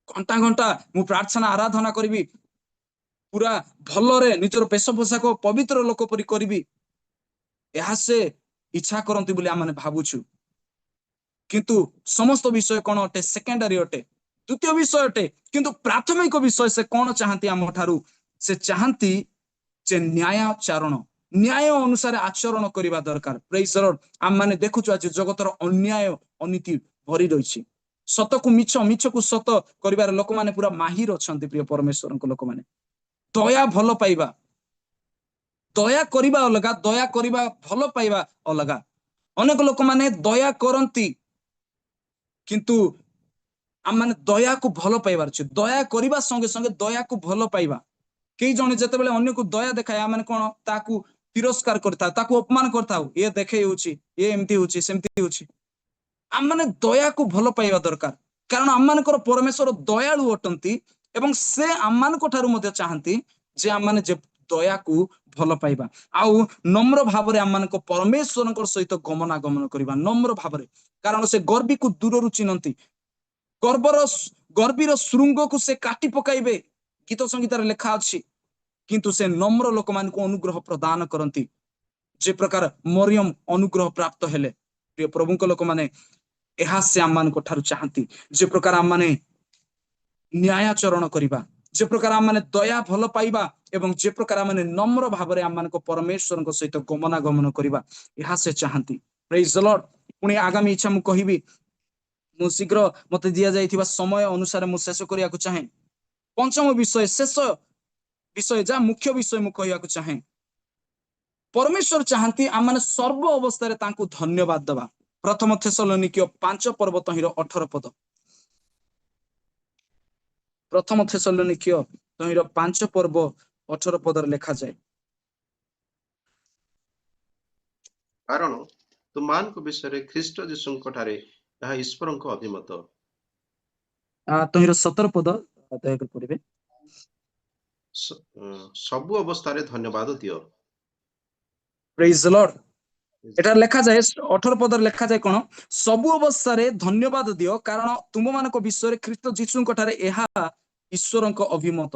ଘଣ୍ଟା ଘଣ୍ଟା ମୁଁ ପ୍ରାର୍ଥନା ଆରାଧନା କରିବି, ପୁରା ଭଲରେ ନିଜର ବେଶ ପୋଷାକ ପବିତ୍ର ଲୋକ ପରି କରିବି, ଏହା ସେ ଇଚ୍ଛା କରନ୍ତି ବୋଲି ଆମେ ଭାବୁଛୁ। କିନ୍ତୁ ସମସ୍ତ ବିଷୟ କଣ ଅଟେ? ସେକେଣ୍ଡାରୀ ଅଟେ, ଦ୍ୱିତୀୟ ବିଷୟ ଅଟେ। କିନ୍ତୁ ପ୍ରାଥମିକ ବିଷୟ ସେ କଣ ଚାହାନ୍ତି ଆମ ଠାରୁ? ସେ ଚାହାନ୍ତି ଯେ ନ୍ୟାୟାଚରଣ ନ୍ୟାୟ ଅନୁସାରେ ଆଚରଣ କରିବା ଦରକାର। Praise the Lord. ଆମମାନେ ଦେଖୁଛୁ, ଆଜି ଜଗତର ଅନ୍ୟାୟ ଅନୀତି ଭରି ରହିଛି। ସତକୁ ମିଛ, ମିଛକୁ ସତ କରିବାର ଲୋକମାନେ ପୁରା ମାହିର ଅଛନ୍ତି। ପ୍ରିୟ ପରମେଶ୍ୱରଙ୍କ ଲୋକମାନେ, ଦୟା ଭଲ ପାଇବା, ଦୟା କରିବା ଅଲଗା, ଦୟା କରିବା ଭଲ ପାଇବା ଅଲଗା। ଅନେକ ଲୋକମାନେ ଦୟା କରନ୍ତି, କିନ୍ତୁ ଆମମାନେ ଦୟାକୁ ଭଲ ପାଇବାର ଅଛି। ଦୟା କରିବା ସଙ୍ଗେ ସଙ୍ଗେ ଦୟାକୁ ଭଲ ପାଇବା। କେହି ଜଣେ ଯେତେବେଳେ ଅନ୍ୟକୁ ଦୟା ଦେଖାଏ, ଆମେ କଣ ତାକୁ ତିରସ୍କାର କରିଥାଉ, ତାକୁ ଅପମାନ କରିଥାଉ। ଇଏ ଦେଖେଇ ହଉଛି, ଇଏ ଏମିତି ହଉଛି, ସେମିତି ହଉଛି। ଆମମାନେ ଦୟାକୁ ଭଲ ପାଇବା ଦରକାର, କାରଣ ଆମମାନଙ୍କର ପରମେଶ୍ୱର ଦୟାଳୁ ଅଟନ୍ତି ଏବଂ ସେ ଆମମାନଙ୍କ ଠାରୁ ମଧ୍ୟ ଚାହାନ୍ତି ଯେ ଆମମାନେ ଯେ ଦୟାକୁ ଭଲ ପାଇବା ଆଉ ନମ୍ର ଭାବରେ ଆମମାନଙ୍କ ପରମେଶ୍ୱରଙ୍କ ସହିତ ଗମନାଗମନ କରିବା ନମ୍ର ଭାବରେ। କାରଣ ସେ ଗର୍ବୀକୁ ଦୂରରୁ ଚିହ୍ନନ୍ତି, ଗର୍ବୀର ଶୃଙ୍ଗକୁ ସେ କାଟି ପକାଇବେ, ଗୀତ ସଂହିତାରେ ଲେଖା ଅଛି। କିନ୍ତୁ ସେ ନମ୍ର ଲୋକମାନଙ୍କୁ ଅନୁଗ୍ରହ ପ୍ରଦାନ କରନ୍ତି, ଯେ ପ୍ରକାର ମରିୟମ ଅନୁଗ୍ରହ ପ୍ରାପ୍ତ ହେଲେ। ପ୍ରିୟ ପ୍ରଭୁଙ୍କ ଲୋକମାନେ, ଏହା ସେ ଆମମାନଙ୍କ ଠାରୁ ଚାହାନ୍ତି, ଯେ ପ୍ରକାର ଆମମାନେ ନ୍ୟାୟାଚରଣ କରିବା, ଯେ ପ୍ରକାର ଆମମାନେ ଦୟା ଭଲ ପାଇବା ଏବଂ ଯେ ପ୍ରକାର ଆମମାନେ ନମ୍ର ଭାବରେ ଆମମାନଙ୍କ ପରମେଶ୍ୱରଙ୍କ ସହିତ ଗମନାଗମନ କରିବା, ଏହା ସେ ଚାହାନ୍ତି। Praise the Lord. ପୁଣି ଆଗାମୀ ଇଚ୍ଛା ମୁଁ କହିବି। ମୁଁ ଶୀଘ୍ର ମତେ ଦିଆଯାଇଥିବା ସମୟ ଅନୁସାରେ ମୁଁ ଶେଷ କରିବାକୁ ଚାହେଁ। ପଞ୍ଚମ ବିଷୟ, ଶେଷ ବିଷୟ, ଯାହା ମୁଖ୍ୟ ବିଷୟ ମୁଁ କହିବାକୁ ଚାହେଁ, ପରମେଶ୍ୱର ଚାହାନ୍ତି ଆମମାନେ ସର୍ବ ଅବସ୍ଥାରେ ତାଙ୍କୁ ଧନ୍ୟବାଦ ଦେବା। ପ୍ରଥମ ଥେସଲନିକୀୟ 5 ପର୍ବ ତହିଁର 18 ପଦ। ପ୍ରଥମ ଥେସଲନିକୀୟ ତହିଁର 5 ପର୍ବ 18 ପଦରେ ଲେଖାଯାଏ, କାରଣ ତୁମମାନଙ୍କ ବିଷୟରେ ଖ୍ରୀଷ୍ଟ ଯୀଶୁଙ୍କ ଠାରେ ଏହା ଈଶ୍ୱରଙ୍କ ଅଭିମତ। ତହିଁର 17 ପଦ ଦୟାକରି ପଢିବେ। ସବୁ ଅବସ୍ଥାରେ ଧନ୍ୟବାଦ ଦିଅ। Praise the Lord. ଏଠାରେ ଲେଖାଯାଏ, 18 ପଦରେ ଲେଖାଯାଏ କଣ? ସବୁ ଅବସ୍ଥାରେ ଧନ୍ୟବାଦ ଦିଅ, କାରଣ ତୁମମାନଙ୍କ ବିଷୟରେ ଖ୍ରୀଷ୍ଟ ଯୀଶୁଙ୍କ ଠାରେ ଏହା ଈଶ୍ୱରଙ୍କ ଅଭିମତ।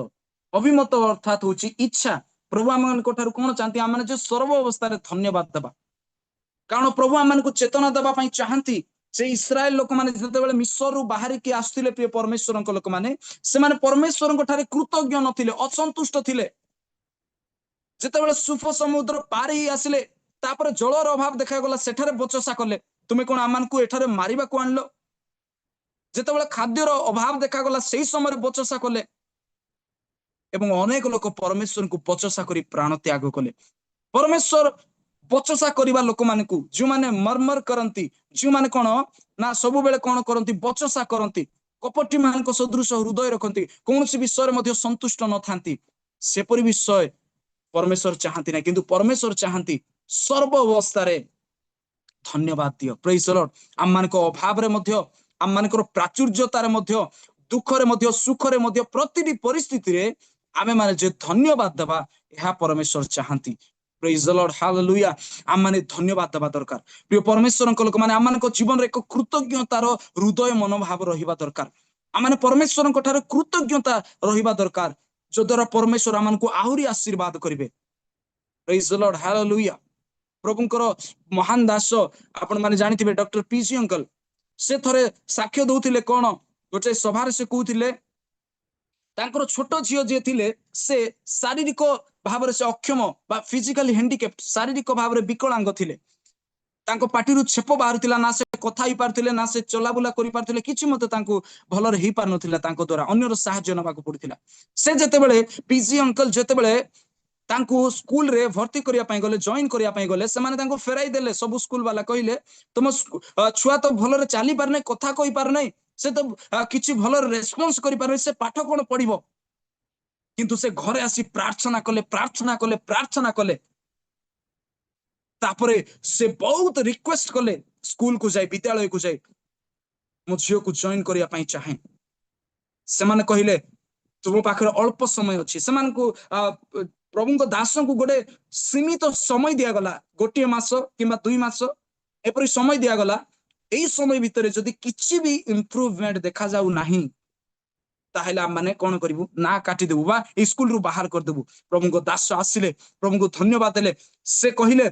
ଅଭିମତ ଅର୍ଥାତ୍ ହଉଛି ଇଚ୍ଛା। ପ୍ରଭୁ ଆମମାନଙ୍କ ଠାରୁ କଣ ଚାହାନ୍ତି? ଆମମାନେ ଯେ ସର୍ବ ଅବସ୍ଥାରେ ଧନ୍ୟବାଦ ଦେବା। କାରଣ ପ୍ରଭୁ ଆମମାନଙ୍କୁ ଚେତନା ଦେବା ପାଇଁ ଚାହାନ୍ତି। ସେ ଇସ୍ରାଏଲ ଲୋକମାନେ ଯେତେବେଳେ ମିଶରରୁ ବାହାରିକି ଆସୁଥିଲେ, ପ୍ରିୟ ପରମେଶ୍ୱରଙ୍କ ଲୋକମାନେ, ସେମାନେ ପରମେଶ୍ୱରଙ୍କ ଠାରେ କୃତଜ୍ଞ ନଥିଲେ, ଅସନ୍ତୁଷ୍ଟ ଥିଲେ। ଯେତେବେଳେ ସୁଫ ସମୁଦ୍ର ପାରି ହେଇ ଆସିଲେ, ତାପରେ ଜଳର ଅଭାବ ଦେଖାଗଲା, ସେଠାରେ ବଚସା କଲେ, ତୁମେ କଣ ଆମମାନଙ୍କୁ ଏଠାରେ ମାରିବାକୁ ଆଣିଲ? ଯେତେବେଳେ ଖାଦ୍ୟର ଅଭାବ ଦେଖାଗଲା, ସେଇ ସମୟରେ ବଚସା କଲେ ଏବଂ ଅନେକ ଲୋକ ପରମେଶ୍ୱରଙ୍କୁ ବଚସା କରି ପ୍ରାଣ ତ୍ୟାଗ କଲେ। ପରମେଶ୍ୱର ବଚସା କରିବା ଲୋକମାନଙ୍କୁ, ଯେଉଁମାନେ ମର୍ମର କରନ୍ତି, ଯେଉଁମାନେ କଣ ନା ସବୁବେଳେ କଣ କରନ୍ତି? ବଚସା କରନ୍ତି, କପଟି ମାନଙ୍କ ସଦୃଶ ହୃଦୟ ରଖନ୍ତି, କୌଣସି ବିଷୟରେ ମଧ୍ୟ ସନ୍ତୁଷ୍ଟ ନଥାନ୍ତି, ସେପରି ବିଷୟ ପରମେଶ୍ୱର ଚାହାନ୍ତି ନାହିଁ। କିନ୍ତୁ ପରମେଶ୍ୱର ଚାହାନ୍ତି ସର୍ବ ଅବସ୍ଥାରେ ଧନ୍ୟବାଦ ଦିଅ। Praise the Lord. ଆମମାନଙ୍କ ଅଭାବରେ ମଧ୍ୟ, ଆମମାନଙ୍କର ପ୍ରାଚୁର୍ଯ୍ୟତାରେ ମଧ୍ୟ, ଦୁଃଖରେ ମଧ୍ୟ, ସୁଖରେ ମଧ୍ୟ, ପ୍ରତିଟି ପରିସ୍ଥିତିରେ ଆମେ ମାନେ ଯେ ଧନ୍ୟବାଦ ଦେବା, ଏହା ପରମେଶ୍ୱର ଚାହାନ୍ତି। Praise the Lord. Hallelujah. ଆମମାନେ ଧନ୍ୟବାଦ ଦେବା ଦରକାର। ପ୍ରିୟ ପରମେଶ୍ୱରଙ୍କ ଲୋକମାନେ, ଆମମାନଙ୍କ ଜୀବନରେ ଏକ କୃତଜ୍ଞତାର ହୃଦୟ ମନୋଭାବ ରହିବା ଦରକାର। ଆମମାନେ ପରମେଶ୍ୱରଙ୍କ ଠାରେ କୃତଜ୍ଞତା ରହିବା ଦରକାର, ଯଦ୍ୱାରା ପରମେଶ୍ୱର ଆମମାନଙ୍କୁ ଆହୁରି ଆଶୀର୍ବାଦ କରିବେ। Praise the Lord. Hallelujah. ପ୍ରଭୁଙ୍କର ମହାନ ଦାସ, ଆପଣ ମାନେ ଜାଣିଥିବେ, ଡକ୍ଟର ପିସି ଅଙ୍କଲ, ସେ ଥରେ ସାକ୍ଷ୍ୟ ଦଉଥିଲେ କଣ, ଗୋଟେ ସଭାରେ ସେ କହୁଥିଲେ, ତାଙ୍କର ଛୋଟ ଝିଅ ଯିଏ ଥିଲେ, ସେ ଶାରୀରିକ ଭାବରେ ସେ ଅକ୍ଷମ ବା ଫିଜିକାଲି ହ୍ୟାଣ୍ଡିକ୍ୟାପ୍ଟ, ଶାରୀରିକ ଭାବରେ ବିକଳାଙ୍ଗ ଥିଲେ। ତାଙ୍କ ପାଟିରୁ ଛେପ ବାହାରୁଥିଲା, ନା ସେ କଥା ହେଇପାରୁଥିଲେ, ନା ସେ ଚଲାବୁଲା କରିପାରୁଥିଲେ। କିଛି ମଧ୍ୟ ତାଙ୍କୁ ଭଲରେ ହେଇପାରୁନଥିଲା ତାଙ୍କ ଦ୍ଵାରା, ଅନ୍ୟର ସାହାଯ୍ୟ ନେବାକୁ ପଡୁଥିଲା। ସେ ଯେତେବେଳେ, ପିଜି ଅଙ୍କଲ ଯେତେବେଳେ ତାଙ୍କୁ ସ୍କୁଲରେ ଭର୍ତ୍ତି କରିବା ପାଇଁ ଗଲେ, ଜଏନ କରିବା ପାଇଁ ଗଲେ, ସେମାନେ ତାଙ୍କୁ ଫେରାଇ ଦେଲେ। ସବୁ ସ୍କୁଲ ବାଲା କହିଲେ, ତୁମ ଛୁଆ ତ ଭଲରେ ଚାଲି ପାରୁନାହିଁ, କଥା କହିପାରୁନାହିଁ, ସେ ତ କିଛି ଭଲରେ ରେସ୍ପନ୍ସ କରିପାରୁନାହିଁ, ସେ ପାଠ କଣ ପଢିବ? କିନ୍ତୁ ସେ ଘରେ ଆସି ପ୍ରାର୍ଥନା କଲେ, ପ୍ରାର୍ଥନା କଲେ, ପ୍ରାର୍ଥନା କଲେ। ତାପରେ ସେ ବହୁତ ରିକ୍ୱେଷ୍ଟ କଲେ ସ୍କୁଲକୁ ଯାଇ, ବିଦ୍ୟାଳୟକୁ ଯାଇ, ମୋ ଝିଅକୁ ଜଏନ କରିବା ପାଇଁ ଚାହେଁ। ସେମାନେ କହିଲେ, ତୁମ ପାଖରେ ଅଳ୍ପ ସମୟ ଅଛି। ସେମାନଙ୍କୁ, ପ୍ରଭୁଙ୍କ ଦାସଙ୍କୁ ଗୋଟେ ସୀମିତ ସମୟ ଦିଆଗଲା, ଗୋଟିଏ ମାସ କିମ୍ବା 2 ମାସ ଏପରି ସମୟ ଦିଆଗଲା। ଏଇ ସମୟ ଭିତରେ ଯଦି କିଛି ବି ଇମ୍ପ୍ରୁଭମେଣ୍ଟ ଦେଖାଯାଉ ନାହିଁ, ତାହେଲେ ଆମମାନେ କଣ କରିବୁ ନା କାଟିଦେବୁ ବା ଏଇ ସ୍କୁଲରୁ ବାହାର କରିଦେବୁ। ପ୍ରଭୁଙ୍କ ଦାସ ଆସିଲେ, ପ୍ରଭୁଙ୍କୁ ଧନ୍ୟବାଦ ଦେଲେ। ସେ କହିଲେ,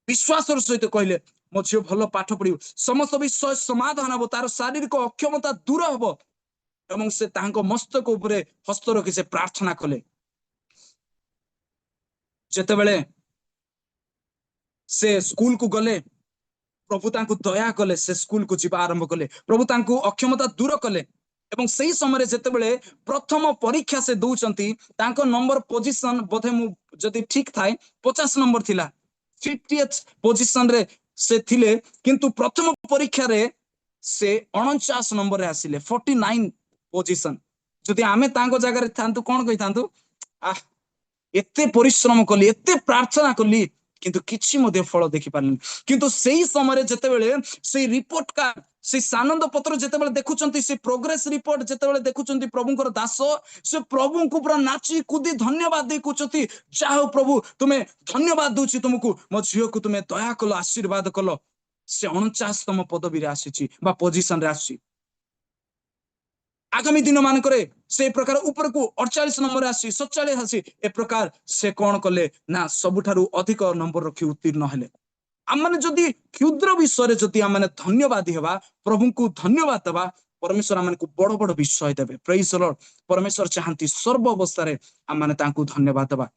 ବିଶ୍ୱାସର ସହିତ କହିଲେ, ମୋ ଝିଅ ଭଲ ପାଠ ପଢିବ, ସମସ୍ତ ବିଷୟ ସମାଧାନ ହବ, ତାର ଶାରୀରିକ ଅକ୍ଷମତା ଦୂର ହବ। ଏବଂ ସେ ତାଙ୍କ ମସ୍ତକ ଉପରେ ହସ୍ତ ରଖି ସେ ପ୍ରାର୍ଥନା କଲେ। ଯେତେବେଳେ ସେ ସ୍କୁଲକୁ ଗଲେ, ପ୍ରଭୁ ତାଙ୍କୁ ଦୟା କଲେ, ସେ ସ୍କୁଲକୁ ଯିବା ଆରମ୍ଭ କଲେ, ପ୍ରଭୁ ତାଙ୍କୁ ଅକ୍ଷମତା ଦୂର କଲେ। ଏବଂ ସେଇ ସମୟରେ ଯେତେବେଳେ ପ୍ରଥମ ପରୀକ୍ଷା ସେ ଦଉଛନ୍ତି, ତାଙ୍କ ନମ୍ବର ପୋଜିସନ ବୋଧେ ମୁଁ ଯଦି ଠିକ ଥାଏ 50 ନମ୍ବର ଥିଲା, 50th ପୋଜିସନରେ ସେ ଥିଲେ। କିନ୍ତୁ ପ୍ରଥମ ପରୀକ୍ଷାରେ ସେ 49 ନମ୍ବରରେ ଆସିଲେ, 49 ପୋଜିସନ। ଯଦି ଆମେ ତାଙ୍କ ଜାଗାରେ ଥାନ୍ତୁ, କଣ କହିଥାନ୍ତୁ? ଆহ, ଏତେ ପରିଶ୍ରମ କଲି, ଏତେ ପ୍ରାର୍ଥନା କଲି, କିନ୍ତୁ କିଛି ମଧ୍ୟ ଫଳ ଦେଖିପାରିଲିନି। କିନ୍ତୁ ସେଇ ସମୟରେ ଯେତେବେଳେ ସେଇ ରିପୋର୍ଟ କାର୍ଡ, ସେଇ ସାନନ୍ଦ ପତ୍ର ଯେତେବେଳେ ଦେଖୁଛନ୍ତି, ସେ ପ୍ରୋଗ୍ରେସ ରିପୋର୍ଟ ଯେତେବେଳେ ଦେଖୁଛନ୍ତି ପ୍ରଭୁଙ୍କର ଦାସ, ସେ ପ୍ରଭୁଙ୍କୁ ପୁରା ନାଚି କୁଦି ଧନ୍ୟବାଦ ଦେଇ କହୁଛନ୍ତି, ଯାହା ହଉ ପ୍ରଭୁ, ତୁମେ ଧନ୍ୟବାଦ ଦଉଛି ତୁମକୁ, ମୋ ଝିଅକୁ ତୁମେ ଦୟା କଲ, ଆଶୀର୍ବାଦ କଲ, ସେ 49ତମ ପଦବୀରେ ଆସିଛି ବା ପୋଜିସନରେ ଆସିଛି। ଆଗାମୀ ଦିନ ମାନଙ୍କରେ ସେ ପ୍ରକାର ଉପରକୁ 48 ନମ୍ବରରେ ଆସି, 47 ଆସି, ଏ ପ୍ରକାର ସେ କଣ କଲେ ନା ସବୁଠାରୁ ଅଧିକ ନମ୍ବର ରଖି ଉତ୍ତୀର୍ଣ୍ଣ ହେଲେ। ଆମମାନେ ଯଦି କ୍ଷୁଦ୍ର ବିଷୟରେ ଯଦି ଆମମାନେ ଧନ୍ୟବାଦୀ ହେବା, ପ୍ରଭୁଙ୍କୁ ଧନ୍ୟବାଦ ଦେବା, ପରମେଶ୍ୱର ଆମମାନଙ୍କୁ ବଡ ବଡ ବିଷୟ ଦେବେ। Praise Lord. ପରମେଶ୍ୱର ଚାହାନ୍ତି ସର୍ବ ଅବସ୍ଥାରେ ଆମମାନେ ତାଙ୍କୁ ଧନ୍ୟବାଦ ଦେବା।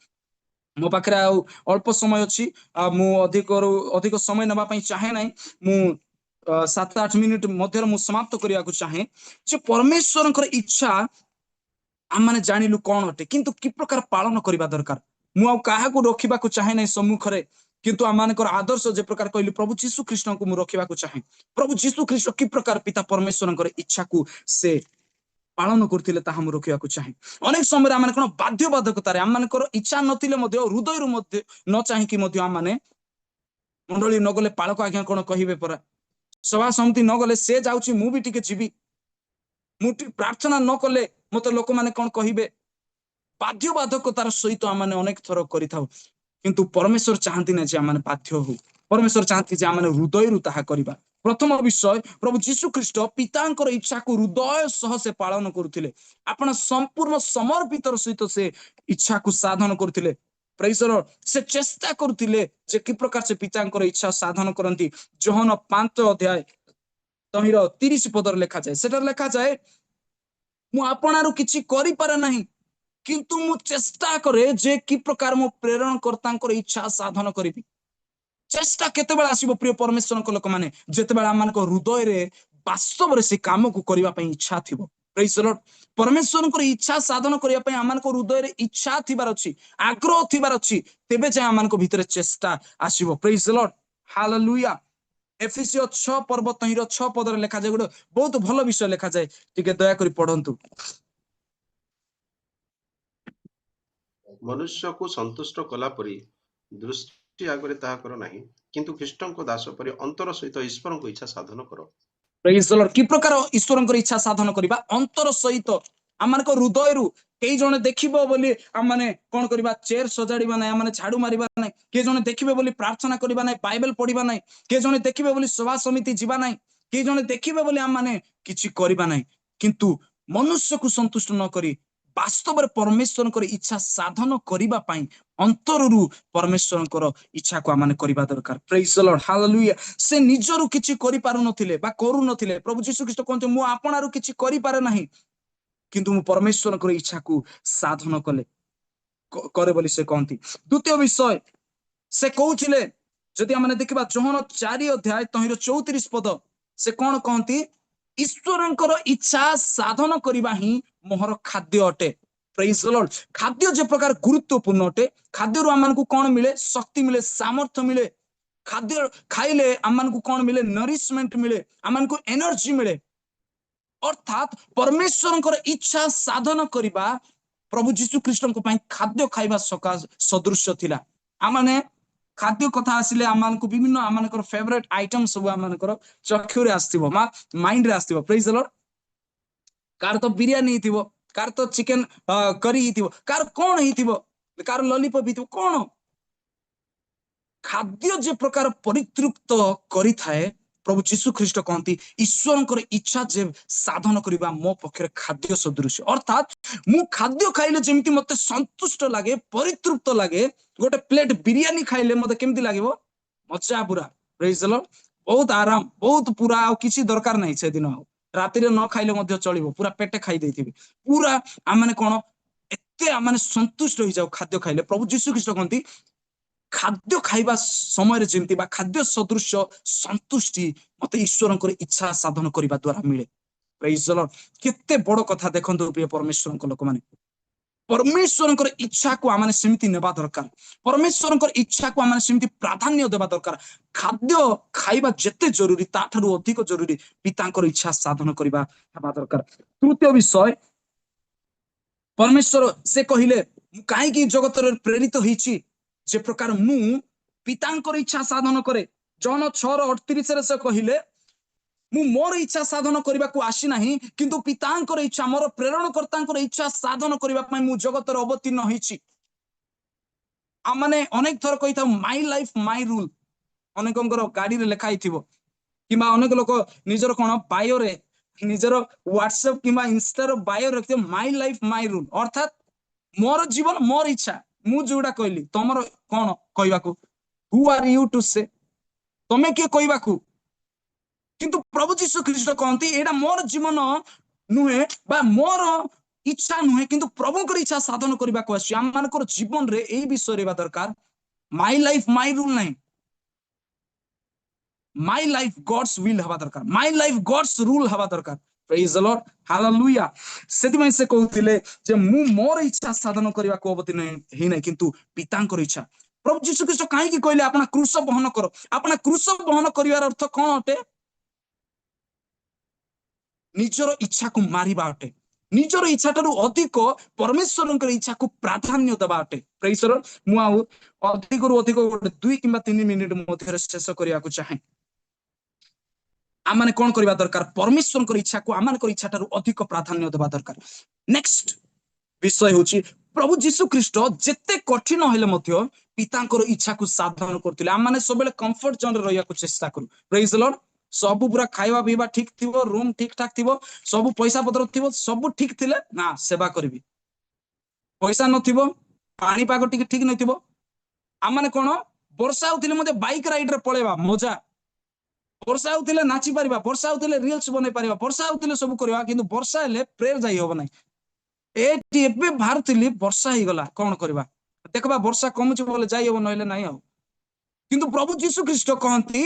ମୋ ପାଖରେ ଆଉ ଅଳ୍ପ ସମୟ ଅଛି, ଆଉ ମୁଁ ଅଧିକରୁ ଅଧିକ ସମୟ ନେବା ପାଇଁ ଚାହେଁ ନାହିଁ। ମୁଁ 7-8 ମିନିଟ ମଧ୍ୟରେ ମୁଁ ସମାପ୍ତ କରିବାକୁ ଚାହେଁ ଯେ ପରମେଶ୍ୱରଙ୍କର ଇଚ୍ଛା ଆମମାନେ ଜାଣିଲୁ କଣ ଅଟେ, କିନ୍ତୁ କି ପ୍ରକାର ପାଳନ କରିବା ଦରକାର। ମୁଁ ଆଉ କାହାକୁ ରଖିବାକୁ ଚାହେଁ ନାହିଁ ସମ୍ମୁଖରେ, କିନ୍ତୁ ଆମମାନଙ୍କର ଆଦର୍ଶ ଯେ ପ୍ରକାର କହିଲି, ପ୍ରଭୁ ଯୀଶୁ ଖ୍ରୀଷ୍ଟଙ୍କୁ ମୁଁ ରଖିବାକୁ ଚାହେଁ। ପ୍ରଭୁ ଯୀଶୁ ଖ୍ରୀଷ୍ଟ କି ପ୍ରକାର ପିତା ପରମେଶ୍ୱରଙ୍କର ଇଚ୍ଛାକୁ ସେ ପାଳନ କରୁଥିଲେ, ତାହା ମୁଁ ରଖିବାକୁ ଚାହେଁ। ଅନେକ ସମୟରେ ଆମେ କଣ ବାଧ୍ୟବାଧକତାରେ, ଆମମାନଙ୍କର ଇଚ୍ଛା ନଥିଲେ ମଧ୍ୟ, ହୃଦୟରୁ ମଧ୍ୟ ନ ଚାହିଁକି ମଧ୍ୟ ଆମମାନେ ମଣ୍ଡଳୀ ନ ଗଲେ ପାଳକ ଆଜ୍ଞା କଣ କହିବେ ପରା, ସଭା ସମିତି ନ ଗଲେ ସେ ଯାଉଛି, ମୁଁ ବି ଟିକେ ଯିବି, ମୁଁ ଟିକେ ପ୍ରାର୍ଥନା ନ କଲେ ମତେ ଲୋକମାନେ କଣ କହିବେ, ବାଧ୍ୟବାଧକତାର ସହିତ ଆମମାନେ ଅନେକ ଥର କରିଥାଉ। କିନ୍ତୁ ପରମେଶ୍ୱର ଚାହାନ୍ତି ନା ଯେ ଆମମାନେ ବାଧ୍ୟ ହଉ। ପରମେଶ୍ୱର ଚାହାନ୍ତି ଯେ ଆମମାନେ ହୃଦୟରୁ ତାହା କରିବା। ପ୍ରଥମ ବିଷୟ, ପ୍ରଭୁ ଯୀଶୁ ଖ୍ରୀଷ୍ଟ ପିତାଙ୍କର ଇଚ୍ଛାକୁ ହୃଦୟ ସହ ସେ ପାଳନ କରୁଥିଲେ। ଆପଣ ସମ୍ପୂର୍ଣ୍ଣ ସମର୍ପିତର ସହିତ ସେ ଇଚ୍ଛାକୁ ସାଧନ କରୁଥିଲେ। Praise Lord. ସେ ଚେଷ୍ଟା କରୁଥିଲେ ଯେ କି ପ୍ରକାର ସେ ପିତାଙ୍କର ଇଚ୍ଛା ସାଧନ କରନ୍ତି। ଯୋହନ 5 ଅଧ୍ୟାୟ ତହିଁର 30 ପଦରେ ଲେଖାଯାଏ, ସେଠାରେ ଲେଖାଯାଏ, ମୁଁ ଆପଣାରୁ କିଛି କରିପାରେ ନାହିଁ, କିନ୍ତୁ ମୁଁ ଚେଷ୍ଟା କରେ ଯେ କି ପ୍ରକାର ମୁଁ ପ୍ରେରଣକର୍ତ୍ତାଙ୍କର ଇଚ୍ଛା ସାଧନ କରିବି। ଚେଷ୍ଟା କେତେବେଳେ ଆସିବ, ପ୍ରିୟ ପରମେଶ୍ୱରଙ୍କ ଲୋକମାନେ? ଯେତେବେଳେ ଆମମାନଙ୍କ ହୃଦୟରେ ବାସ୍ତବରେ ସେ କାମକୁ କରିବା ପାଇଁ ଇଚ୍ଛା ଥିବ। Praise the Lord. ପରମେଶ୍ୱରଙ୍କର ଇଚ୍ଛା ସାଧନ କରିବା ପାଇଁ ଆମମାନଙ୍କ ହୃଦୟରେ ଇଚ୍ଛା ଥିବାର ଅଛି, ଆଗ୍ରହ ଥିବାର ଅଛି, ତେବେ ଯାଏ ଆମମାନଙ୍କ ଭିତରେ ଚେଷ୍ଟା ଆସିବ। Praise the Lord. Hallelujah. ଏଫିସୀୟ 6 ପର୍ବ ତହିଁର 6 ପଦରେ ଲେଖାଯାଏ, ଗୋଟେ ବହୁତ ଭଲ ବିଷୟ ଲେଖାଯାଏ, ଟିକେ ଦୟାକରି ପଢନ୍ତୁ। ମନୁଷ୍ୟକୁ ସନ୍ତୁଷ୍ଟ କଲା ପରି ଦୃଷ୍ଟି ଆଗରେ ତାହା କର ନାହିଁ, କିନ୍ତୁ ଖ୍ରୀଷ୍ଟଙ୍କ ଦାସ ପରି ଅନ୍ତର ସହିତ ଈଶ୍ୱରଙ୍କ ଇଚ୍ଛା ସାଧନ କର। Praise the Lord. କି ପ୍ରକାର ଈଶ୍ୱରଙ୍କର ଇଚ୍ଛା ସାଧନ କରିବା? ଅନ୍ତର ସହିତ, ଆମମାନଙ୍କ ହୃଦୟରୁ। କେହି ଜଣେ ଦେଖିବ ବୋଲି ଆମମାନେ କଣ କରିବା? ଚେୟାର ସଜାଡିବା ନାହିଁ, ଆମମାନେ ଝାଡୁ ମାରିବା ନାହିଁ। କିଏ ଜଣେ ଦେଖିବେ ବୋଲି ପ୍ରାର୍ଥନା କରିବା ନାହିଁ, ବାଇବେଲ ପଢିବା ନାହିଁ। କିଏ ଜଣେ ଦେଖିବେ ବୋଲି ସଭା ସମିତି ଯିବା ନାହିଁ। କିଏ ଜଣେ ଦେଖିବେ ବୋଲି ଆମମାନେ କିଛି କରିବା ନାହିଁ। କିନ୍ତୁ ମନୁଷ୍ୟକୁ ସନ୍ତୁଷ୍ଟ ନ କରି ବାସ୍ତବରେ ପରମେଶ୍ୱରଙ୍କର ଇଚ୍ଛା ସାଧନ କରିବା ପାଇଁ ଅନ୍ତରରୁ ପରମେଶ୍ୱରଙ୍କର ଇଚ୍ଛାକୁ ଆମମାନେ କରିବା ଦରକାର। Praise the Lord. Hallelujah. ସେ ନିଜରୁ କିଛି କରିପାରୁନଥିଲେ ବା କରୁନଥିଲେ। ପ୍ରଭୁ ଯୀଶୁ ଖ୍ରୀଷ୍ଟ କୁହନ୍ତି, ମୁଁ ଆପଣାରୁ କିଛି କରିପାରେ ନାହିଁ, କିନ୍ତୁ ମୁଁ ପରମେଶ୍ୱରଙ୍କର ଇଚ୍ଛାକୁ ସାଧନ କଲେ କରେ ବୋଲି ସେ କହନ୍ତି। ଦ୍ୱିତୀୟ ବିଷୟ ସେ କହୁଥିଲେ, ଯଦି ଆମେ ଦେଖିବା ଯୋହନ 4 ଅଧ୍ୟାୟ ତହିଁର 34 ପଦ, ସେ କଣ କହନ୍ତି? ଈଶ୍ୱରଙ୍କର ଇଚ୍ଛା ସାଧନ କରିବା ହିଁ ମୋହର ଖାଦ୍ୟ ଅଟେ। Praise the Lord. ଖାଦ୍ୟ ଯେ ପ୍ରକାର ଗୁରୁତ୍ୱପୂର୍ଣ୍ଣ ଅଟେ, ଖାଦ୍ୟରୁ ଆମମାନଙ୍କୁ କଣ ମିଳେ? ଶକ୍ତି ମିଳେ, ସାମର୍ଥ୍ୟ ମିଳେ। ଖାଦ୍ୟ ଖାଇଲେ ଆମମାନଙ୍କୁ କଣ ମିଳେ? ନରିଶମେଣ୍ଟ ମିଳେ, ଆମମାନଙ୍କୁ ଏନର୍ଜି ମିଳେ। ଅର୍ଥାତ୍ ପରମେଶ୍ୱରଙ୍କର ଇଚ୍ଛା ସାଧନ କରିବା ପ୍ରଭୁ ଯୀଶୁ ଖ୍ରୀଷ୍ଟଙ୍କ ପାଇଁ ଖାଦ୍ୟ ଖାଇବା ସକାଶ ସଦୃଶ୍ୟ ଥିଲା। ଆମମାନେ ଖାଦ୍ୟ କଥା ଆସିଲେ ଆମମାନଙ୍କୁ ବିଭିନ୍ନ ଆମମାନଙ୍କର ଫେଭରେଟ ଆଇଟମ ସବୁ ଆମମାନଙ୍କର ଚକ୍ଷୁରେ ଆସିଥିବ ବା ମାଇଣ୍ଡରେ ଆସିଥିବ। Praise the Lord. କାହାର ତ ବିରିୟାନୀ ହେଇଥିବ, କାହାର ତ ଚିକେନ କରି ହେଇଥିବ, କାହାର କଣ ହେଇଥିବ, କାହାର ଲଲିପପ ହେଇଥିବ, କଣ। ଖାଦ୍ୟ ଯେ ପ୍ରକାର ପରିତୃପ୍ତ କରିଥାଏ, ପ୍ରଭୁ ଯୀଶୁ ଖ୍ରୀଷ୍ଟ କହନ୍ତି, ଈଶ୍ୱରଙ୍କର ଇଚ୍ଛା ଯେ ସାଧନ କରିବା ମୋ ପକ୍ଷରେ ଖାଦ୍ୟ ସଦୃଶ୍ୟ। ଅର୍ଥାତ୍ ମୁଁ ଖାଦ୍ୟ ଖାଇଲେ ଯେମିତି ମତେ ସନ୍ତୁଷ୍ଟ ଲାଗେ, ପରିତୃପ୍ତ ଲାଗେ, ଗୋଟେ ପ୍ଲେଟ ବିରିୟାନୀ ଖାଇଲେ ମତେ କେମିତି ଲାଗିବ? ମଜା ପୁରା। Praise the Lord. ବହୁତ ଆରାମ, ବହୁତ ପୁରା, ଆଉ କିଛି ଦରକାର ନାହିଁ ସେଦିନ। ଆଉ ରାତିରେ ନ ଖାଇଲେ ମଧ୍ୟ ଚଳିବ, ପୁରା ପେଟେ ଖାଇ ଦେଇଥିବି ପୁରା। ଆମମାନେ କଣ ଏତେ ଆମମାନେ ସନ୍ତୁଷ୍ଟ ହେଇଯାଉ ଖାଦ୍ୟ ଖାଇଲେ। ପ୍ରଭୁ ଯୀଶୁ ଖ୍ରୀଷ୍ଟ କହନ୍ତି ଖାଦ୍ୟ ଖାଇବା ସମୟରେ ଯେମିତି ବା ଖାଦ୍ୟ ସଦୃଶ୍ୟ ସନ୍ତୁଷ୍ଟି ମତେ ଈଶ୍ୱରଙ୍କର ଇଚ୍ଛା ସାଧନ କରିବା ଦ୍ଵାରା ମିଳେ। Praise the Lord. କେତେ ବଡ କଥା ଦେଖନ୍ତୁ, ପ୍ରିୟ ପରମେଶ୍ୱରଙ୍କ ଲୋକମାନେ। ପରମେଶ୍ୱରଙ୍କର ଇଚ୍ଛାକୁ ଆମେ ସେମିତି ନେବା ଦରକାର। ପରମେଶ୍ୱରଙ୍କର ଇଚ୍ଛାକୁ ଆମେ ସେମିତି ପ୍ରାଧାନ୍ୟ ଦେବା ଦରକାର। ଖାଦ୍ୟ ଖାଇବା ଯେତେ ଜରୁରୀ, ତାଠାରୁ ଅଧିକ ଜରୁରୀ ପିତାଙ୍କର ଇଚ୍ଛା ସାଧନ କରିବା ହେବା ଦରକାର। ତୃତୀୟ ବିଷୟ, ପରମେଶ୍ୱର ସେ କହିଲେ, ମୁଁ କାହିଁକି ଜଗତରେ ପ୍ରେରିତ ହେଇଛି? ଯେ ପ୍ରକାର ମୁଁ ପିତାଙ୍କର ଇଚ୍ଛା ସାଧନ କରେ। ଯୋହନ 6ର 38ରେ ସେ କହିଲେ, ମୁଁ ମୋର ଇଚ୍ଛା ସାଧନ କରିବାକୁ ଆସିନାହିଁ, କିନ୍ତୁ ପିତାଙ୍କର ଇଚ୍ଛା, ମୋର ପ୍ରେରଣକର୍ତ୍ତାଙ୍କର ଇଚ୍ଛା ସାଧନ କରିବା ପାଇଁ ମୁଁ ଜଗତରେ ଅବତୀର୍ଣ୍ଣ ହେଇଛି। ଆମମାନେ ଅନେକ ଥର କହିଥାଉ, "ମାଇ ଲାଇଫ ମାଇ ରୁଲ"। ଅନେକଙ୍କର ଗାଡିରେ ଲେଖା ହେଇଥିବ କିମ୍ବା ଅନେକ ଲୋକ ନିଜର କଣ ବାୟୋରେ, ନିଜର ହ୍ୱାଟ୍ସଆପ କିମ୍ବା ଇନଷ୍ଟାର ବାୟୋ ରଖିଥିବ, "ମାଇ ଲାଇଫ ମାଇ ରୁଲ"। ଅର୍ଥାତ ମୋର ଜୀବନ, ମୋର ଇଚ୍ଛା, ମୁଁ ଯୋଉଟା କହିଲି, ତମର କଣ କହିବାକୁ? Who are you to say? ତମେ କିଏ କହିବାକୁ? କିନ୍ତୁ ପ୍ରଭୁ ଯୀଶୁ ଖ୍ରୀଷ୍ଟ କହନ୍ତି, ଏଇଟା ମୋର ଜୀବନ ନୁହେଁ ବା ମୋର ଇଚ୍ଛା ନୁହେଁ, କିନ୍ତୁ ପ୍ରଭୁଙ୍କର ଇଚ୍ଛା ସାଧନ କରିବାକୁ ଆସିଛି। ଆମମାନଙ୍କର ଜୀବନରେ ଏଇ ବିଷୟରେ ରହିବା ଦରକାର। ମାଇ ଲାଇଫ ମାଇ ରୁଲ ନାହିଁ, my life God's will ହେବା ଦରକାର। My life God's rule ହେବା ଦରକାର। Praise the Lord. Hallelujah. ସେଥିପାଇଁ ସେ କହୁଥିଲେ ଯେ ମୁଁ ମୋର ଇଚ୍ଛା ସାଧନ କରିବାକୁ ଅବତୀର୍ଣ୍ଣ ହେଇନାହିଁ, କିନ୍ତୁ ପିତାଙ୍କର ଇଚ୍ଛା। ପ୍ରଭୁ ଯୀଶୁ ଖ୍ରୀଷ୍ଟ କାହିଁକି କହିଲେ, ଆପଣ କ୍ରୁଶ ବହନ କର? ଆପଣ କ୍ରୁଶ ବହନ କରିବାର ଅର୍ଥ କଣ ଅଟେ? ନିଜର ଇଚ୍ଛାକୁ ମାରିବା ଅଟେ। ନିଜର ଇଚ୍ଛା ଠାରୁ ଅଧିକ ପରମେଶ୍ୱରଙ୍କର ଇଚ୍ଛାକୁ ପ୍ରାଧାନ୍ୟ ଦେବା ଅଟେ। Praise the Lord. ମୁଁ ଆଉ ଅଧିକରୁ ଅଧିକ ଗୋଟେ 2 କିମ୍ବା 3 ମିନିଟ ମଧ୍ୟରେ ଶେଷ କରିବାକୁ ଚାହେଁ। ଆମମାନେ କଣ କରିବା ଦରକାର? ପରମେଶ୍ୱରଙ୍କର ଇଚ୍ଛାକୁ ଆମମାନଙ୍କର ଇଚ୍ଛା ଠାରୁ ଅଧିକ ପ୍ରାଧାନ୍ୟ ଦେବା ଦରକାର। ନେକ୍ସଟ ବିଷୟ ହେଉଛି, ପ୍ରଭୁ ଯୀଶୁ ଖ୍ରୀଷ୍ଟ ଯେତେ କଠିନ ହେଲେ ମଧ୍ୟ ପିତାଙ୍କର ଇଚ୍ଛାକୁ ସାଧନ କରୁଥିଲେ। ଆମମାନେ ସବୁବେଳେ କମ୍ଫର୍ଟ ଜୋନରେ ରହିବାକୁ ଚେଷ୍ଟା କରୁ। Praise the Lord. ସବୁ ପୁରା ଖାଇବା ପିଇବା ଠିକ ଥିବ, ରୁମ ଠିକ ଠାକ ଥିବ, ସବୁ ପଇସା ପତ୍ର ଥିବ, ସବୁ ଠିକ ଥିଲେ ନା ସେବା କରିବି। ପଇସା ନଥିବ, ପାଣିପାଗ ଟିକେ ଠିକ ନଥିବ, ଆମମାନେ କଣ, ବର୍ଷା ହଉଥିଲେ ମଧ୍ୟ ବାଇକ ରାଇଡରେ ପଳେଇବା, ମଜା। ବର୍ଷା ହଉଥିଲେ ନାଚି ପାରିବା, ବର୍ଷା ହଉଥିଲେ ରିଲ୍ସ ବନେଇ ପାରିବା, ବର୍ଷା ହଉଥିଲେ ସବୁ କରିବା, କିନ୍ତୁ ବର୍ଷା ହେଲେ ପ୍ରେୟର ଯାଇ ହବ ନାହିଁ। ଏଠି ଏବେ ବାହାରୁଥିଲି, ବର୍ଷା ହେଇଗଲା, କଣ କରିବା? ଦେଖବା, ବର୍ଷା କମୁଛି ବୋଲେ ଯାଇ ହବ, ନହେଲେ ନାହିଁ ଆଉ। କିନ୍ତୁ ପ୍ରଭୁ ଯୀଶୁ ଖ୍ରୀଷ୍ଟ କହନ୍ତି,